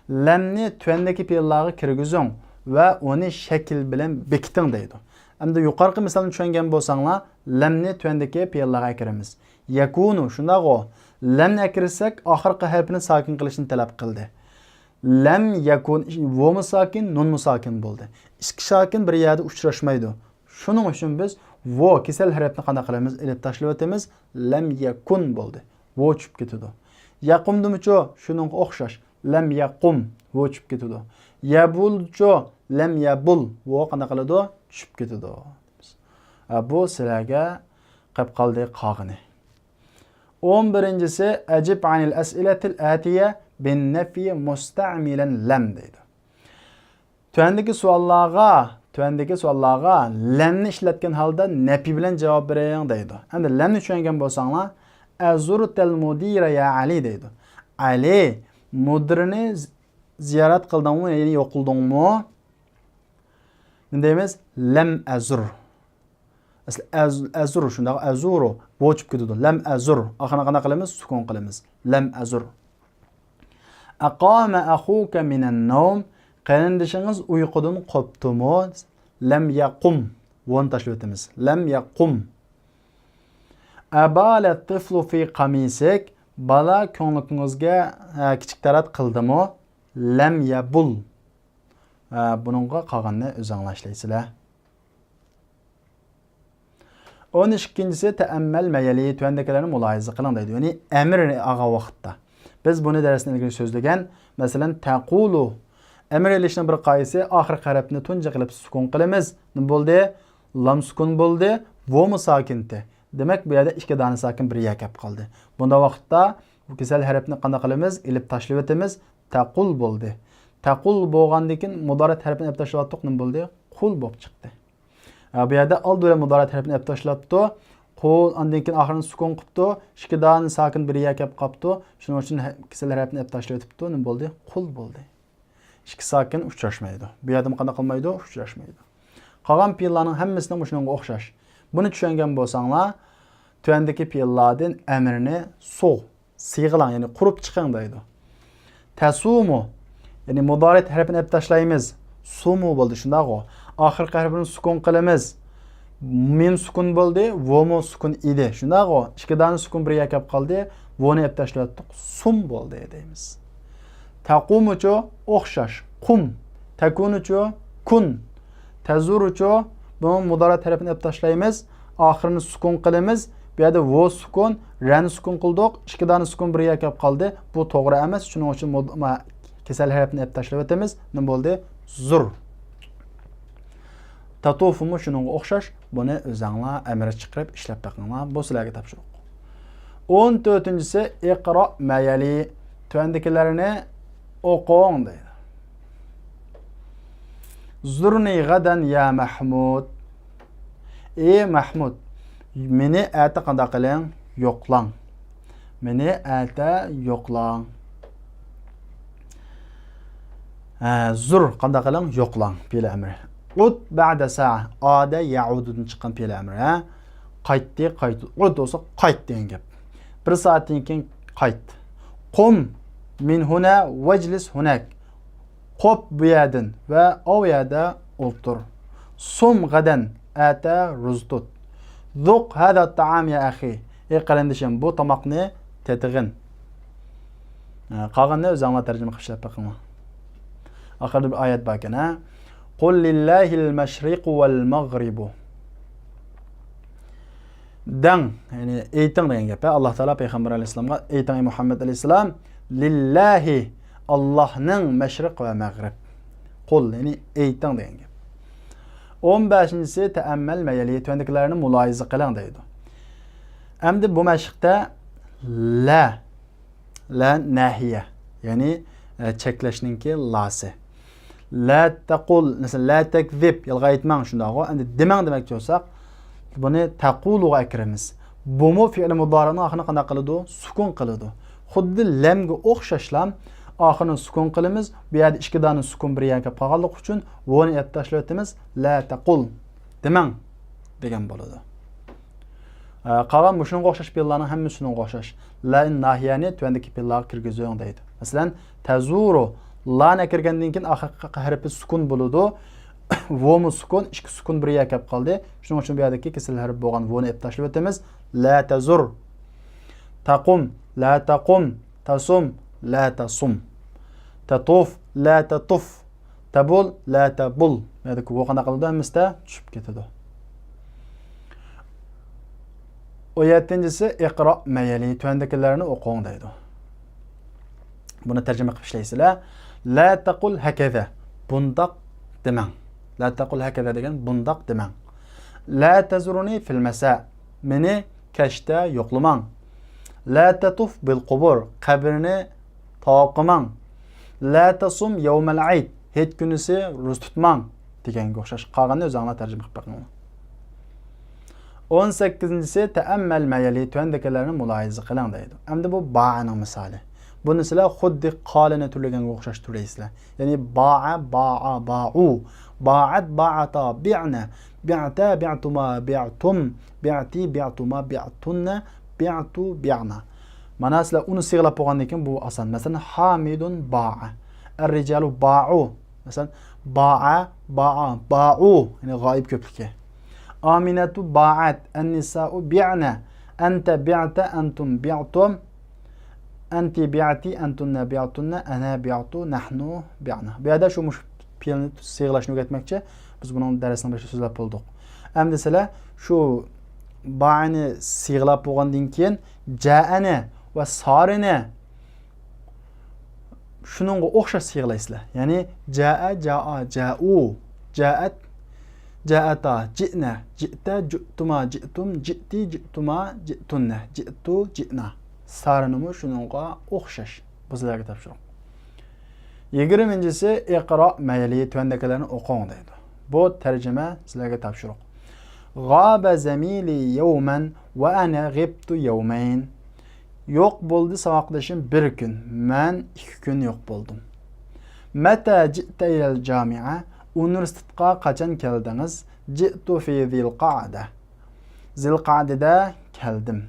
لەمنى تۆۋەندىكى پېئىللارغا كىرگۈزۈڭ ۋە ئۇنى شەكىل بىلەن بېكىتىڭ دەيدۇ. ئەمدى يۇقىرىقى مىسالنى چۈشەنگەن بولساڭلار، لەمنى تۆۋەندىكى پېئىللارغا ئەكىرىمىز. يەكۇنۇ، شۇنداقغۇ؟ لەمنى ئەكىرسەك، ئاخىرقى ھەرپىنى ساكىن قىلىشنى تەلەپ قىلدى. لەم يەكۇن، ۋومۇ ساكىن، نۇنمۇ ساكىن بولدى. ئىككى ساكىن بىر يەردە ئۇچراشمايدۇ. شۇنىڭ ئۈچۈن بىز ۋو كېسەل ھەرپنى قانداق قىلىمىز؟ ئېلىپ تاشلىۋېتىمىز. لەم يەكۇن بولدى. ۋو چۈشۈپ كېتىدۇ. يەقۇمدىمۇچۇ؟ شۇنىڭغا ئوخشاش. لەم يەقۇم. ۋو چۈشۈپ كېتىدۇ. يەبۇلچۇ؟ لەم يەبۇل. ۋو قانداق قىلىدۇ؟ چۈشۈپ كېتىدۇ. ھە، بۇ سىلەرگە قېپ قالدى قالغىنى. ئون بىرىنچىسى، ئەجىب ئانىل ئەسئىلەتىل ئەتىيە بىن نەفى مۇستەئمىلەن لەم دەيدۇ. تۆۋەندىكى سوئاللارغا، تۆۋەندىكى سوئاللارغا لەمنى ئىشلەتكەن ھالدا نەپى بىلەن جاۋاب بېرىڭ دەيدۇ. ئەمدى لەمنى چۈشەنگەن بولساڭلار، ئەزۇرتەل مۇدىرە يا ئەلى دەيدۇ. ئەلى، مۇدىرنى زىيارەت قىلدىڭمۇ، يەنى يوقلىدىڭمۇ؟ نېمە دەيمىز؟ لەم ئەزۇر. ئەسلى ئەز-، ئەزۇر، شۇنداق، ئەزۇرۇ. ۋو چۈشۈپ كېتىدۇ. لەم ئەزۇر. ئاخىرىنى قانداق قىلىمىز؟ سۈكۈن قىلىمىز. لەم ئەزۇر. ئەقامە ئەخۇكە مىنەن نەۋم. قېرىندىشىڭىز ئۇيقۇدىن قوپتىمۇ؟ لەم يەقۇم. ۋونى تاشلىۋېتىمىز. لەم يەقۇم. ئەبالە تىفلۇ فى قەمىسىك. بالا كۆڭلىكىڭىزگە، ئە، كىچىك تەرەت قىلدىمۇ؟ لەم يەبۇل. ئە، بۇنىڭغا قالغاننى ئۆزۈڭلار ئىشلەيسىلەر. ئون ئىككىنچىسى، تەئەممەل مەيەلى، تۆۋەندىكىلەرنى مۇلاھىزە قىلىڭ دەيدۇ. يەنى ئەمىر ئالغان ۋاقىتتا. بىز بۇنى دەرستىن ئىلگىرى سۆزلىگەن. مەسىلەن، تەقۇلۇ. ئەمىر ئېلىشنىڭ بىر قائىدىسى، ئاخىرقى ھەرپنى تۇنجى قىلىپ سۈكۈن قىلىمىز. نېمە بولدى؟ لام سۈكۈن بولدى. ۋومۇ ساكىنتى. دېمەك، بۇ يەردە ئىككى دانە ساكىن بىر يەرگە كەپ قالدى. بۇنداق ۋاقىتتا بۇ كېسەل ھەرپنى قانداق قىلىمىز؟ ئېلىپ تاشلىۋېتىمىز. تەقۇل بولدى. تەقۇل بولغاندىن كېيىن مۇدارىئەت ھەرپىنى ئېلىپ تاشلاۋاتتۇق. نېمە بولدى؟ قۇل بولۇپ چىقتى. ھە، بۇ يەردە ئالدى بىلەن مۇدارىئەت ھەرپىنى ئېلىپ تاشلاپتۇ. قۇل، ئاندىن كېيىن ئاخىرىنى سۈكۈن قىپتۇ. ئىككى دانە ساكىن بىر يەرگە كەپ قاپتۇ. شۇنىڭ ئۈچۈن ھە-، كېسەل ھەرپىنى ئېلىپ تاشلاۋېتىپتۇ. نېمە بولدى؟ قۇل بولدى. ئىككى ساكىن ئۇچراشمايدۇ. بۇ يەردىمۇ قانداق قىلمايدۇ؟ ئۇچراشمايدۇ. قالغان پېئىللارنىڭ ھەممىسىنىڭ مۇشۇنىڭغا ئوخشاش. بۇنى چۈشەنگەن بولساڭلار، تۆۋەندىكى پېئىللاردىن ئەمىرنى سوغ، سىيغىلاڭ، يەنى قۇرۇپ چىقىڭ دەيدۇ. تەسۇمۇ، يەنى مۇدارىئەت ھەرپىنى ئېلىپ تاشلايمىز. سۇمۇ بولدى، شۇنداقغۇ؟ ئاخىرقى ھەرپىنى سۈكۈن قىلىمىز. مىم سۈكۈن بولدى، ۋومۇ سۈكۈن ئىدى. شۇنداقغۇ؟ ئىككى دانە سۈكۈن بىر يەرگە كەپ قالدى. ۋونى ئېلىپ تاشلاۋەتتۇق. سۇم بولدى دەيمىز. تەقۇمۇچۇ؟ ئوخشاش. قۇم. تەكۇنۇچۇ؟ كۇن. تەزۇرۇچۇ؟ بۇنىڭ مۇدارىئەت ھەرپىنى ئېلىپ تاشلايمىز. ئاخىرىنى سۈكۈن قىلىمىز. بۇ يەردە ۋو سۈكۈن، رەنى سۈكۈن قىلدۇق. ئىككى دانە سۈكۈن بىر يەرگە كەپ قالدى. بۇ توغرا ئەمەس. شۇنىڭ ئۈچۈن مۇد-، ما-، كېسەل ھەرپىنى ئېلىپ تاشلاۋېتىمىز. نېمە بولدى؟ زۇر. تەتۇفۇمۇ شۇنىڭغا ئوخشاش. بۇنى ئۆزەڭلار ئەمىر چىقىرىپ ئىشلەپ بېقىڭلار. بۇ سىلەرگە تاپشۇرۇق. ئون تۆتىنچىسى، ئىقرا ما يەلى. تۆۋەندىكىلەرنى ئوقۇڭ دەيدۇ. زۇرنى غەدەن يا مەھمۇد. ئى مەھمۇد، مېنى ئەتە قانداق قىلىڭ؟ يوقلاڭ. مېنى ئەتە يوقلاڭ. ھە، زۇر، قانداق قىلىڭ؟ يوقلاڭ. پېئىل ئەمرى. عد بعد ساعة. عاد يعوددىن چىققان پېئىل ئەمرى، ھە؟ قايتتى، قايت. عد بولسا قايت دېگەن گەپ. بىر سائەتتىن كېيىن قايت. قم من هنا واجلس هناك. قوپ بۇ يەردىن ۋە ئاۋۇ يەردە ئولتۇر. صم غدا. ئەتە روزا تۇت. ذق هذا الطعام يا أخي. ئەي قېرىندىشىم، بۇ تاماقنى تېتىغىن. ھە، قالغىنىنى ئۆزۈڭلار تەرجىمە قىلىپ ئىشلەپ بېقىڭلار. ئاخىرىدا بىر ئايەت باركەن، ھە؟ قل لله المشرق والمغرب. دەڭ، يەنى ئېيتىڭ دېگەن گەپ، ھە؟ ئاللا تائالا پەيغەمبەر ئەلەيھىسسالامغا ئېيتىڭ، ئەي مۇھەممەد ئەلەيھىسسالام، لله، ئاللانىڭ مەشرىق ۋە مەغرىب. قل، يەنى ئېيتىڭ دېگەن گەپ. ئون بەشىنچىسى، تەئەممەل مەيەلى، تۆۋەندىكىلەرنى مۇلاھىزە قىلىڭ دەيدۇ. ئەمدى بۇ مەشىقتە لە، لە نەھىيە، يەنى، ئە، چەكلەشنىڭكى لاسى. لا تقل، مەسىلەن، لا تكذب، يالغان ئېيتماڭ، شۇنداقغۇ. ئەمدى دېمەڭ دېمەكچى بولساق، بۇنى تەقۇلۇغا ئەكىرىمىز. بۇمۇ فېئىل مۇدارىنىڭ ئاخىرىنى قانداق قىلىدۇ؟ سۈكۈن قىلىدۇ. خۇددى لەمگە ئوخشاشلا ئاخىرىنى سۈكۈن قىلىمىز. بۇ يەردە ئىككى دانە سۈكۈن بىر يەرگە كەپ قالغانلىقى ئۈچۈن ۋونى ئېلىپ تاشلىۋېتىمىز. لا تقل، دېمەڭ دېگەن بولىدۇ. ئە، قالغان مۇشۇنىڭغا ئوخشاش پېئىللارنىڭ ھەممىسى شۇنىڭغا ئوخشاش. لا ناھىيەنى تۆۋەندىكى پېئىللارغا كىرگۈزۈڭ دەيدۇ. مەسىلەن، تەزۇرۇ، لانى ئەكىرگەندىن كېيىن ئاخىرقى ھەرپى سۈكۈن بولىدۇ. ۋومۇ سۈكۈن، ئىككى سۈكۈن بىر يەرگە كەپ قالدى. شۇنىڭ ئۈچۈن بۇ يەردىكى كېسىل ھەرپ بولغان ۋونى ئېلىپ تاشلىۋېتىمىز. لا تەزۇر. تەقۇم، لا تەقۇم، تەسۇم، لا تەسۇم. تەتۇف، لا تەتۇف. تەبۇل، لا تەبۇل. بۇ يەردىكى ۋو قانداق قىلىدۇ؟ ھەممىسىدە چۈشۈپ كېتىدۇ. ئون يەتتىنچىسى، ئىقرا مەيەلى، تۆۋەندىكىلەرنى ئوقۇڭ دەيدۇ. بۇنى تەرجىمە قىلىپ ئىشلەيسىلەر. لا تەقۇل ھەكەزە، بۇنداق دېمەڭ. لا تەقۇل ھەكەزە دېگەن بۇنداق دېمەڭ. لا تەزۇرنى فىل مەسا، مېنى كەچتە يوقلىماڭ. لا تەتۇف بىل قۇبۇر، قەبرىنى تاۋاپ قىلماڭ. لا تەسۇم يەۋمەل ئەيد، ھېيت كۈنىسى روزا تۇتماڭ دېگەنگە ئوخشاش. قالغىنىنى ئۆزۈڭلار تەرجىمە قىلىپ بېقىڭلار. ئون سەككىزىنچىسى، تەئەممەل مەيەلى، تۆۋەندىكىلەرنى مۇلاھىزە قىلىڭ دەيدۇ. ئەمدى بۇ بائەنىڭ مىسالى. بۇنى سىلەر خۇددى قالىنى تۈرلىگەنگە ئوخشاش تۈرلەيسىلەر. يەنى باءە، باءا، باءۇ. باءەت، باءەتا، بىئنە. بىئتە، بىئتۇما، بىئتۇم. بىئتى، بىئتۇما، بىئتۇننە، بىئتۇ، بىئنا. مانا سىلەر ئۇنى سىيغىلاپ بولغاندىن كېيىن بۇ ئاسان. مەسىلەن، ھامىدۇن باءە. ئەررىجالۇ باءۇ. مەسىلەن، باءە، باءا، باءۇ. يەنى غائىب كۆپلۈكى. ئامىنەتۇ باءەت. ئەننىسائۇ بىئنە. ئەنتە بىئتە، ئەنتۇم بىئتۇم. ئەنتى بىئتى، ئەنتۇننە بىئتۇننە، ئەنە بىئتۇ، نەھنۇ بىئنا. بۇ يەردە شۇ مۇشۇ پېئىلنى سىيغىلاشنى ئۆگەتمەكچى. بىز بۇنىڭ دەرسنىڭ بېشىدا سۆزلەپ بولدۇق. ئەمدى سىلەر شۇ بائەنى سىيغىلاپ بولغاندىن كېيىن جائەنى ۋە سارىنى شۇنىڭغا ئوخشاش سىيغىلايسىلەر. يەنى جائە، جائا، جائۇ، جائەت، جائەتا، جىئنە، جىئتە، جىئتۇما، جىئتۇم، جىئتى، جىئتۇما، جىئتۇننە، جىئتۇ، جىئنا. سارىنىمۇ شۇنىڭغا ئوخشاش. بۇ سىلەرگە تاپشۇرۇق. يىگىرمىنچىسى، ئىقرا مەيەلى، تۆۋەندىكىلەرنى ئوقۇڭ دەيدۇ. بۇ تەرجىمە سىلەرگە تاپشۇرۇق. غابە زەمىلى يەۋمەن ۋە ئەنە غىبتۇ يەۋمەين. يوق بولدى ساۋاقدىشىم بىر كۈن، مەن ئىككى كۈن يوق بولدۇم. مەتە جىئتە ئىلەل جامىئە، ئۇنىۋېرسىتېتقا قاچان كەلدىڭىز؟ جىئتۇ فى زىلقەئدە. زىلقەئدىدە كەلدىم.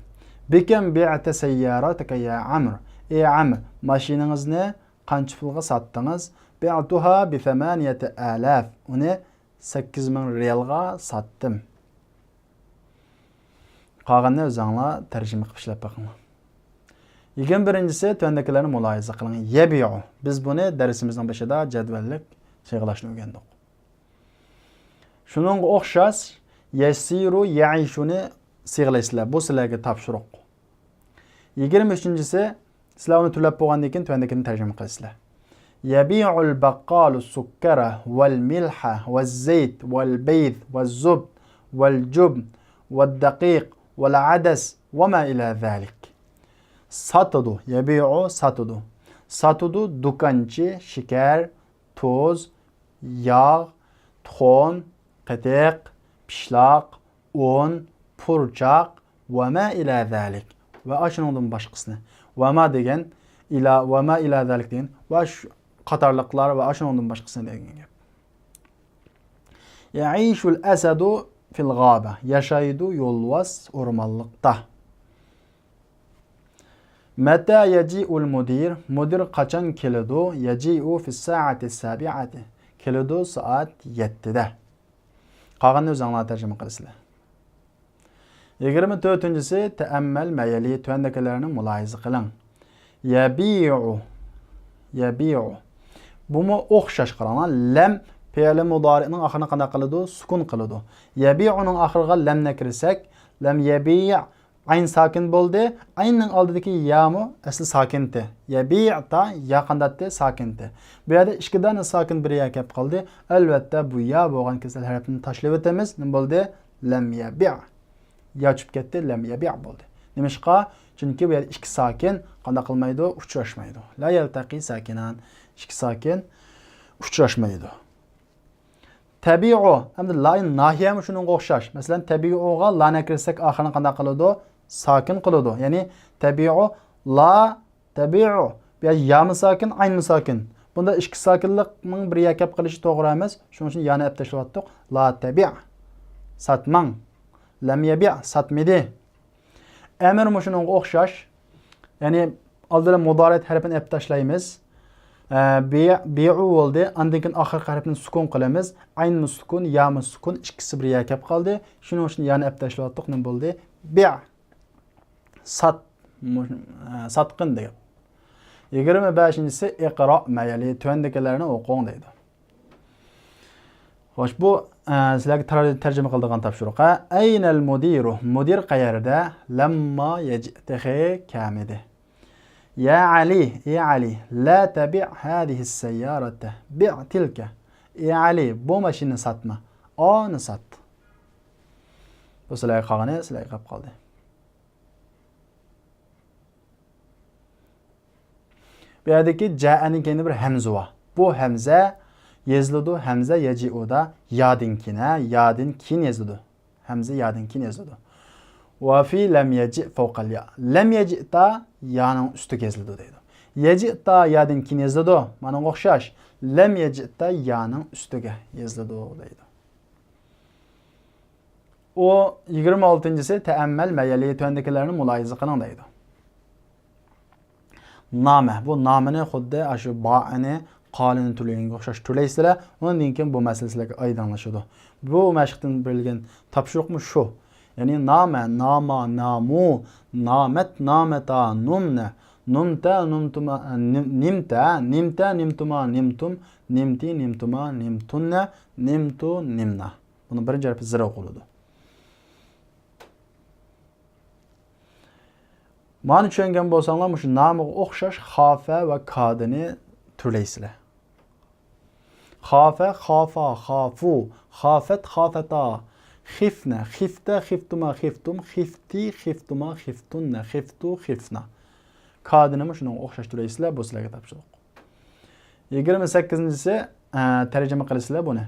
بىكەم بىئتە سەييارەتەكە يا ئەمر. ئەي ئەمر، ماشىنىڭىزنى قانچە پۇلغا ساتتىڭىز؟ بىئتۇھا بىسەمانىيەتە ئالاف. ئۇنى سەككىز مىڭ رىيالغا ساتتىم. قالغىنىنى ئۆزۈڭلار تەرجىمە قىلىپ ئىشلەپ بېقىڭلار. يىگىرمە بىرىنچىسى، تۆۋەندىكىلەرنى مۇلاھىزە قىلىڭ. يەبىئۇ. بىز بۇنى دەرسىمىزنىڭ بېشىدا جەدۋەللىك سىيغىلاشنى ئۆگەندۇق. شۇنىڭغا ئوخشاش يەسىرۇ، يەئىشۇنى سىيغىلايسىلەر. بۇ سىلەرگە تاپشۇرۇق. يىگىرمە ئۈچىنچىسى، سىلەر ئۇنى تۈرلەپ بولغاندىن كېيىن تۆۋەندىكىنى تەرجىمە قىلىسىلەر. يەبىئۇل بەققالۇ سۇككەرە ۋەل مىلھە ۋە زەيت ۋەل بەيز ۋە زۇبد ۋەل جۇبن ۋە دەقىق ۋەل ئەدەس ۋە ما ئىلە زەلىك. ساتىدۇ، يەبىئۇ ساتىدۇ. ساتىدۇ دۇكانچى شېكەر، تۇز، ياغ، تۇخۇم، قېتىق، پىشلاق، ئۇن، پۇرچاق، ۋە ما ئىلە زەلىك. ۋە ئاشۇنىڭدىن باشقىسىنى. ۋە ما دېگەن، ئىلا، ۋە ما ئىلە زەلىك دېگەن، ۋە شۇ قاتارلىقلار ۋە ئاشۇنىڭدىن باشقىسىنى دېگەن گەپ. يعيش الأسد في الغابة. ياشايدۇ يولۋاس ئورمانلىقتا. متى يجيء المدير؟ مۇدىر قاچان كېلىدۇ؟ يجيء في الساعة السابعة. كېلىدۇ سائەت يەتتىدە. قالغىنىنى ئۆزۈڭلار تەرجىمە قىلىسىلەر. يىگىرمە تۆتىنچىسى، تەئەممەل مەيەلى، تۆۋەندىكىلەرنى مۇلاھىزە قىلىڭ. يەبىئۇ، يەبىئۇ. بۇمۇ ئوخشاش، قاراڭلار. لەم پېئىلى مۇدارىئنىڭ ئاخىرىنى قانداق قىلىدۇ؟ سۈكۈن قىلىدۇ. يەبىئۇنىڭ ئاخىرىغا لەمنى كىرسەك، لەم يەبىئ، ئاين ساكىن بولدى. ئايننىڭ ئالدىدىكى يامۇ ئەسلى ساكىنتى. يەبىئتا، يا قانداتتى؟ ساكىنتى. بۇ يەردە ئىككى دانە ساكىن بىر يەرگە كەپ قالدى. ئەلۋەتتە، بۇ يا بولغان كېسەل ھەرپىنى تاشلىۋېتىمىز. نېمە بولدى؟ لەم يەبىئ. يا چۈشۈپ كەتتى، لەم يەبىئ بولدى. نېمىشقا؟ چۈنكى بۇ يەردە ئىككى ساكىن قانداق قىلمايدۇ؟ ئۇچراشمايدۇ. لا يەلتەقى ساكىنان. ئىككى ساكىن ئۇچراشمايدۇ. تەبىئۇ، ئەمدى لا ناھىيەمۇ شۇنىڭغا ئوخشاش. مەسىلەن، تەبىئۇغا لانى كىرسەك ئاخىرىنى قانداق قىلىدۇ؟ ساكىن قىلىدۇ. يەنى تەبىئۇ، لا تەبىئۇ. بۇ يەردە يامۇ ساكىن، ئاينمۇ ساكىن. بۇندا ئىككى ساكىنلىقنىڭ بىر يەرگە كەپ قېلىشى توغرا ئەمەس. شۇنىڭ ئۈچۈن يانى ئەپ تاشلىۋاتتۇق. لا تەبىئ. ساتماڭ. لەم يەبىئ، ساتمىدى. ئەمىر مۇشۇنىڭغا ئوخشاش. يەنى ئالدى بىلەن مۇدارىئەت ھەرپىنى ئەپ تاشلايمىز. ئە، بىئ-، بىئۇ بولدى. ئاندىن كېيىن ئاخىرقى ھەرپنى سۈكۈن قىلىمىز. ئاينمۇ سۈكۈن، يامۇ سۈكۈن، ئىككىسى بىر يەرگە كەپ قالدى. شۇنىڭ ئۈچۈن يانى ئەپ تاشلاۋاتتۇق. نېمە بولدى؟ بىئ. سات. مۇ-، ئە، ساتقىن دېگەن. يىگىرمە بەشىنچىسى، ئىقرا مەيەلى، تۆۋەندىكىلەرنى ئوقۇڭ دەيدۇ. خوش، بۇ، ئە، سىلەرگە تەر-، تەرجىمە قىلىدىغان تاپشۇرۇق. ئەينەل مۇدىرۇ؟ مۇدىر قەيەردە؟ لەمما يەجىئ، تېخى كەلمىدى. يا ئەلى، ئى ئەلى، لا تەبىئ ھازىھىس سەييارەتە، بىئ تىلكە. ئى ئەلى، بۇ ماشىنىنى ساتما. ئانى سات. بۇ سىلەرگە قالغىنى، سىلەرگە قېلىپ قالدى. بۇ يەردىكى جەئەنىڭ كەينىدە بىر ھەمزە بار. بۇ ھەمزە يېزىلىدۇ، ھەمزە يەجىئۇدا يادىن كېيىن، ھە، يادىن كېيىن يېزىلىدۇ. ھەمزە يادىن كېيىن يېزىلىدۇ. ۋە فى لەم يەجىئ فەۋقەل يا. لەم يەجىئتا يانىڭ ئۈستىگە يېزىلىدۇ دەيدۇ. يەجىئتا يادىن كېيىن يېزىلىدۇ. مانىڭغا ئوخشاش. لەم يەجىئتا يانىڭ ئۈستىگە يېزىلىدۇ دەيدۇ. ئۇ يىگىرمە ئالتىنچىسى، تەئەممەل مەيەلى، تۆۋەندىكىلەرنى مۇلاھىزە قىلىڭ دەيدۇ. نامە، بۇ نامىنى خۇددى ئاشۇ بائىنى، قالىنى تۈرلىگەنگە ئوخشاش تۈرلەيسىلەر. ئۇنىڭدىن كېيىن بۇ مەسىلە سىلەرگە ئايدىڭلىشىدۇ. بۇ مەشىقتىن بېرىلگەن تاپشۇرۇقمۇ شۇ. يەنى نامە، ناما، نامۇ، نامەت، نامەتا، نۇمنە، نۇمتە، نۇمتۇما، نىم-، نىمتە، نىمتە، نىمتۇما، نىمتۇم، نىمتى، نىمتۇما، نىمتۇننە، نىمتۇ، نىمنا. بۇنىڭ بىرىنچى ھەرپى زىر ئوقۇلىدۇ. مانا چۈشەنگەن بولساڭلار، مۇشۇ نامىغا ئوخشاش خافە ۋە كادىنى تۈرلەيسىلەر. خافە، خافا، خافۇ، خافەت، خافەتا، خىفنە، خىفتە، خىفتۇما، خىفتۇم، خىفتى، خىفتۇما، خىفتۇننە، خىفتۇ، خىفنا. كادىنىمۇ شۇنىڭغا ئوخشاش تۈرلەيسىلەر، بۇ سىلەرگە تاپشۇرۇق. يىگىرمە سەككىزىنچىسى، ئە، تەرجىمە قىلىسىلەر بۇنى.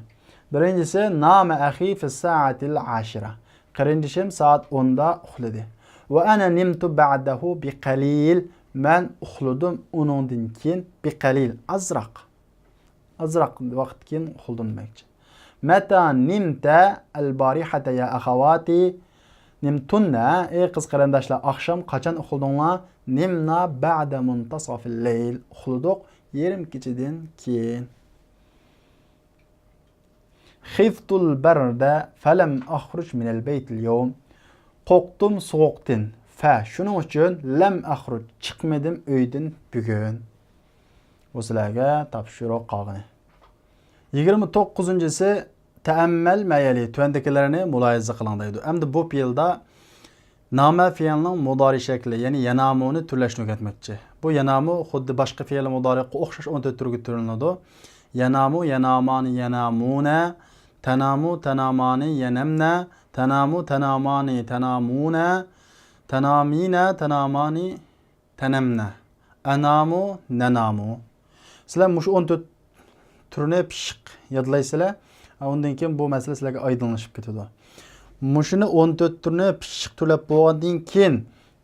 بىرىنچىسى، نامە ئەخى فىس سائەتىل ئاشىرە. قېرىندىشىم سائەت ئوندا ئۇخلىدى. ۋە ئەنە نىمتۇ بەئدەھۇ بىقەلىل. مەن ئۇخلىدىم ئۇنىڭدىن كېيىن بىقەلىل، ئازراق. ئازراق ۋاقىت كېيىن ئۇخلىدىم دېمەكچى. مەتا نىمتە ئەلبارىھەتە يا ئەخەۋاتى. نىمتۇننە، ئەي قىز قېرىنداشلار، ئاخشام قاچان ئۇخلىدىڭلار؟ نىمنا بەئدە مۇنتەسەفىل لەيل. ئۇخلىدۇق يېرىم كېچىدىن كېيىن. خىفتۇل بەردە فەلەم ئەخرۇج مىنەل بەيتىل يەۋم. قورقتۇم سوغۇقتىن. فە، شۇنىڭ ئۈچۈن، لەم ئەخرۇج، چىقمىدىم ئۆيدىن بۈگۈن. بۇ سىلەرگە تاپشۇرۇق قالغىنى. يىگىرمە توققۇزىنچىسى، تەئەممەل مەيەلى، تۆۋەندىكىلەرنى مۇلاھىزە قىلىڭ دەيدۇ. ئەمدى بۇ پېئىلدا نامە فېئىلنىڭ مۇدارى شەكلى، يەنى يەنامۇنى تۈرلەشنى ئۆگەتمەكچى. بۇ يەنامۇ خۇددى باشقا فېئىل مۇدارىغا ئوخشاش ئون تۆت تۈرگە تۈرلىنىدۇ. يەنامۇ، يەنامانى، يەنامۇنە، تەنامۇ، تەنامانى، يەنەمنە، تەنامۇ، تەنامانى، تەنامۇنە، تەنامىنە، تەنامانى، تەنەمنە. ئەنامۇ، نەنامۇ. سىلەر مۇشۇ ئون تۆت تۈرنى پىششىق يادلايسىلەر. ئۇندىن كېيىن بۇ مەسىلە سىلەرگە ئايدىڭلىشىپ كېتىدۇ. مۇشۇنى ئون تۆت تۈرنى پىششىق تۈرلەپ بولغاندىن كېيىن،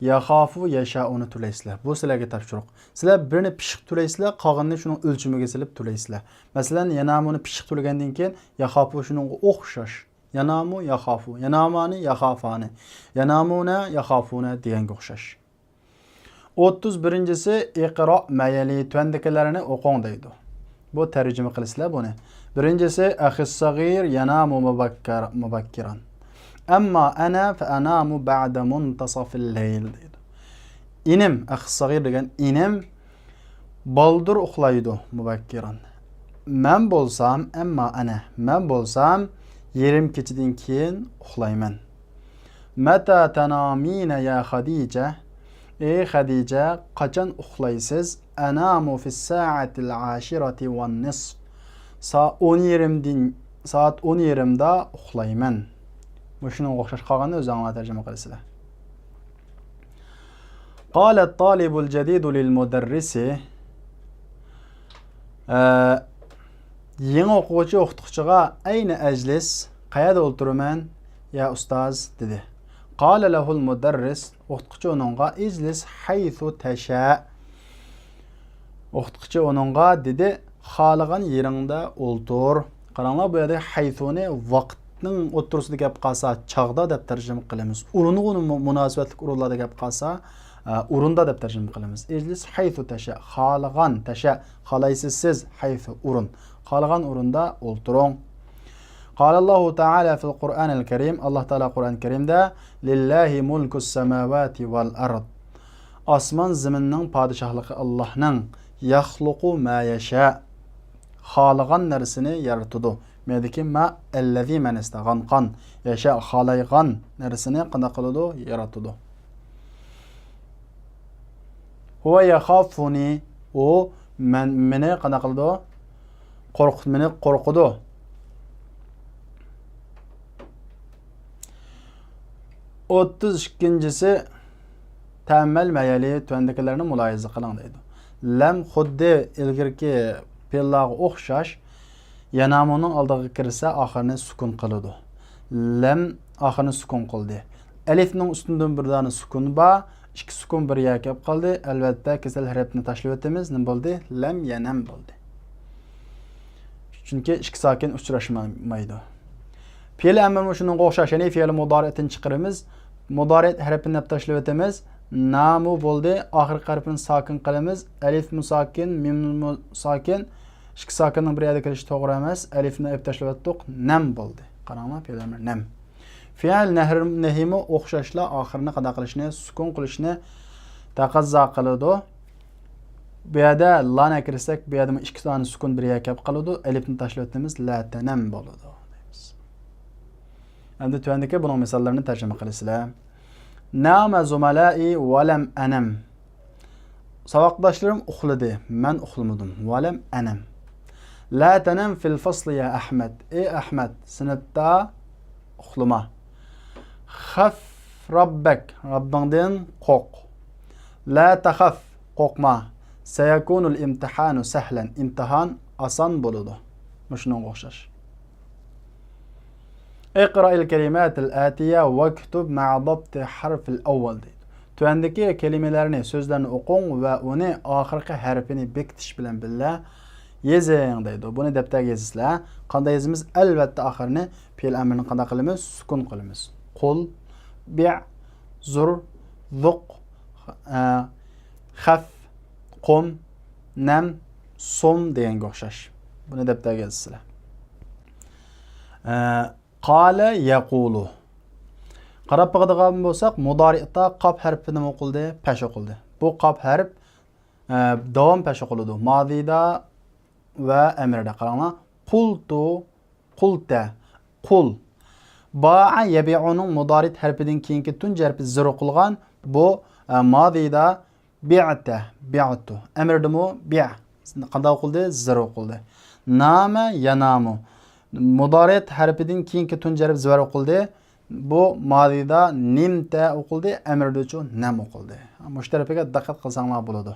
ياخافۇ، يەشائۇنى تۈرلەيسىلەر. بۇ سىلەرگە تاپشۇرۇق. سىلەر بىرنى پىششىق تۈرلەيسىلەر، قالغىنىنى شۇنىڭ ئۆلچىمىگە سېلىپ تۈرلەيسىلەر. مەسىلەن، يەنامۇنى پىششىق تۈرلىگەندىن كېيىن، ياخافۇ شۇنىڭغا ئوخشاش. يەنامۇ، ياخافۇ. يەنامانى، ياخافانى. يەنامۇنە، ياخافۇنە دېگەنگە ئوخشاش. ئوتتۇز بىرىنچىسى، ئىقرا مەيەلى، تۆۋەندىكىلەرنى ئوقۇڭ دەيدۇ. بۇ تەرجىمە قىلىسىلەر بۇنى. بىرىنچىسى، ئەخىس سەغىر يەنامۇ مۇبەككەر-، مۇبەككىرەن. ئەمما ئەنە فەئەنامۇ بەئدە مۇنتەسەفىل لەيل دەيدۇ. ئىنىم، ئەخىس سەغىر دېگەن ئىنىم بالدۇر ئۇخلايدۇ، مۇبەككىرەن. مەن بولسام، ئەمما ئەنە، مەن بولسام يېرىم كېچىدىن كېيىن ئۇخلايمەن. مەتە تەنامىنە يا خەدىجە؟ ئەي خەدىجە، قاچان ئۇخلايسىز؟ ئەنامۇ فىسسائەتىل ئاشىرەتى ۋەننىسف. سا-، ئون يېرىمدىن، سائەت ئون يېرىمدا ئۇخلايمەن. مۇشۇنىڭغا ئوخشاش قالغاننى ئۆزۈڭلار تەرجىمە قىلىسىلەر. قالە تالىبۇل جەدىدۇ لىل مۇدەررىسى. ئە، يېڭى ئوقۇغۇچى ئوقۇتقۇچىغا، ئەينە ئەجلىس، قەيەردە ئولتۇرىمەن، يا ئۇستاز؟ دېدى. قالە لەھۇل مۇدەررىس، ئوقۇتقۇچى ئۇنىڭغا، ئىجلىس ھەيسۇ تەشا. ئوقۇتقۇچى ئۇنىڭغا دېدى، خالىغان يېرىڭدە ئولتۇر. قاراڭلار، بۇ يەردە ھەيسۇنى ۋاقىتنىڭ ئوتتۇرىسىدا گەپ قالسا چاغدا دەپ تەرجىمە قىلىمىز. ئورۇنغا مۇ-، مۇناسىۋەتلىك ئورۇنلاردا گەپ قالسا، ئە، ئورۇندا دەپ تەرجىمە قىلىمىز. ئىجلىس ھەيسۇ تەشا، خالىغان، تەشا، خالايسىز سىز، ھەيسۇ ئورۇن. خالىغان ئورۇندا ئولتۇرۇڭ. قالاللاھۇ تەئالە فىل قۇرئانىل كەرىم، ئاللاھ تائالا قۇرئان كەرىمدە، لىللاھى مۇلكۇس سەماۋاتى ۋەل ئەرد. ئاسمان زېمىننىڭ پادىشاھلىقى ئاللاھنىڭ، يەخلۇقۇ ما يەشا، خالىغان نەرسىنى يارىتىدۇ. مەدىكى ما ئەللەزى مەنىسىدە، غانقان، يەشا، خالايغان نەرسىنى قانداق قىلىدۇ؟ يارىتىدۇ. ھۇۋە يەخافۇنى، ئۇ مەن، مېنى قانداق قىلىدۇ؟ قورقۇت-، مېنى قورقىدۇ. ئوتتۇز ئىككىنچىسى، تەمەل مەيەلى، تۆۋەندىكىلەرنى مۇلاھىزە قىلىڭ دەيدۇ. لەم خۇددى ئىلگىرىكى پېئىللارغا ئوخشاش، يەنامۇنىڭ ئالدىغا كىرسە، ئاخىرىنى سۈكۈن قىلىدۇ. لەم ئاخىرىنى سۈكۈن قىلدى. ئەلىفنىڭ ئۈستىدىن بىر دانە سۈكۈن بار. ئىككى سۈكۈن بىر يەرگە كەپ قالدى. ئەلۋەتتە، كېسەل ھەرپنى تاشلىۋېتىمىز. نېمە بولدى؟ لەم يەنەم بولدى. چۈنكى ئىككى ساكىن ئۇچراشمايدۇ. پېئىل ئەمرىمۇ شۇنىڭغا ئوخشاش، يەنى فېئىل مۇدارىئتىن چىقىرىمىز. مۇدارىئەت ھەرپىنى دەپ تاشلىۋېتىمىز. نامۇ بولدى. ئاخىرقى ھەرپىنى ساكىن قىلىمىز. ئەلىفمۇ ساكىن، مىممۇ ساكىن. ئىككى ساكىننىڭ بىر يەردە كېلىشى توغرا ئەمەس. ئەلىفنى ئېلىپ تاشلىۋەتتۇق. نەم بولدى. قاراڭلار، پېئىل ئەمر نەم. فېئىل نەھر-، نەھىمۇ ئوخشاشلا ئاخىرىنى قانداق قىلىشنى، سۈكۈن قىلىشنى تەقەززا قىلىدۇ. بۇ يەردە لانى كىرسەك، بۇ يەردىمۇ ئىككى دانە سۈكۈن بىر يەرگە كەپ قالىدۇ. ئەلىپنى تاشلىۋەتتىمىز، لا تەنەم بولىدۇ دەيمىز. ئەمدى تۆۋەندىكى بۇنىڭ مىساللىرىنى تەرجىمە قىلىسىلەر. نامە زۇمەلائى ۋەلەم ئەنەم. ساۋاقداشلىرىم ئۇخلىدى، مەن ئۇخلىمىدىم. ۋەلەم ئەنەم. لا تەنەم فىل فەسلى يا ئەھمەد. ئەي ئەھمەد، سىنىپتا ئۇخلىما. خەف رەببەك، رەببىڭدىن قورق. لا تەخەف، قورقما. سەيەكۇنۇل ئىمتىھانۇ سەھلەن، ئىمتىھان ئاسان بولىدۇ. مۇشۇنىڭغا ئوخشاش. ئىقرائىل كەلىماتىل ئەتىيە ۋەكتۇب مەئا دەبتى ھەرفىل ئەۋۋەل دەيدۇ. تۆۋەندىكى كەلىمىلەرنى، سۆزلەرنى ئوقۇڭ ۋە ئۇنى ئاخىرقى ھەرپىنى بېكىتىش بىلەن بىللە يېزىڭ دەيدۇ. بۇنى دەپتەرگە يېزىسىلەر. قانداق يېزىمىز؟ ئەلۋەتتە ئاخىرىنى پېئىل ئەمرىنى قانداق قىلىمىز؟ سۈكۈن قىلىمىز. قۇل، بىئ، زۇر، زۇق، ئە، خەف، قۇم، نەم، سۇم دېگەنگە ئوخشاش. بۇنى دەپتەرگە يېزىسىلەر. ئە، قالە يەقۇلۇ. قاراپ باقىدىغان بولساق، مۇدارىئتا قاپ ھەرپى نېمە ئوقۇلدى؟ پەش ئوقۇلدى. بۇ قاپ ھەرپ، ئە، داۋام پەش ئوقۇلىدۇ. مازىدا ۋە ئەمىردە. قاراڭلار. قۇلتۇ، قۇلتە، قۇل. باء يەبىئۇنىڭ مۇدارىئ ھەرپىدىن كېيىنكى تۇنجى ھەرپى زىر ئوقۇلغان. بۇ، ئە، مازىدا بىئتە، بىئتۇ. ئەمىردىمۇ بىئ. قانداق ئوقۇلدى؟ زىر ئوقۇلدى. نامە يەنامۇ. مۇدارىئ ھەرپىدىن كېيىنكى تۇنجى ھەرپ زىۋەر ئوقۇلدى. بۇ مازىدا نىمتە ئوقۇلدى، ئەمىردىچۇ نەم ئوقۇلدى. مۇشۇ تەرىپىگە دىققەت قىلساڭلار بولىدۇ.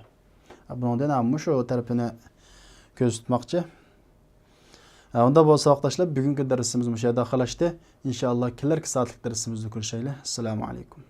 بۇنىڭدىن ھەم مۇشۇ تەرىپىنى كۆزىتىپ ئۆتمەكچى. ھە، ئۇنداق بولسا، ساۋاقداشلار، بۈگۈنكى دەرسىمىز مۇشۇ يەردە ئاخىرلاشتى. ئىنشائاللا، كېلەركى سائەتلىك دەرسىمىزدە كۆرۈشەيلى. ئەسسالامۇ ئەلەيكۇم.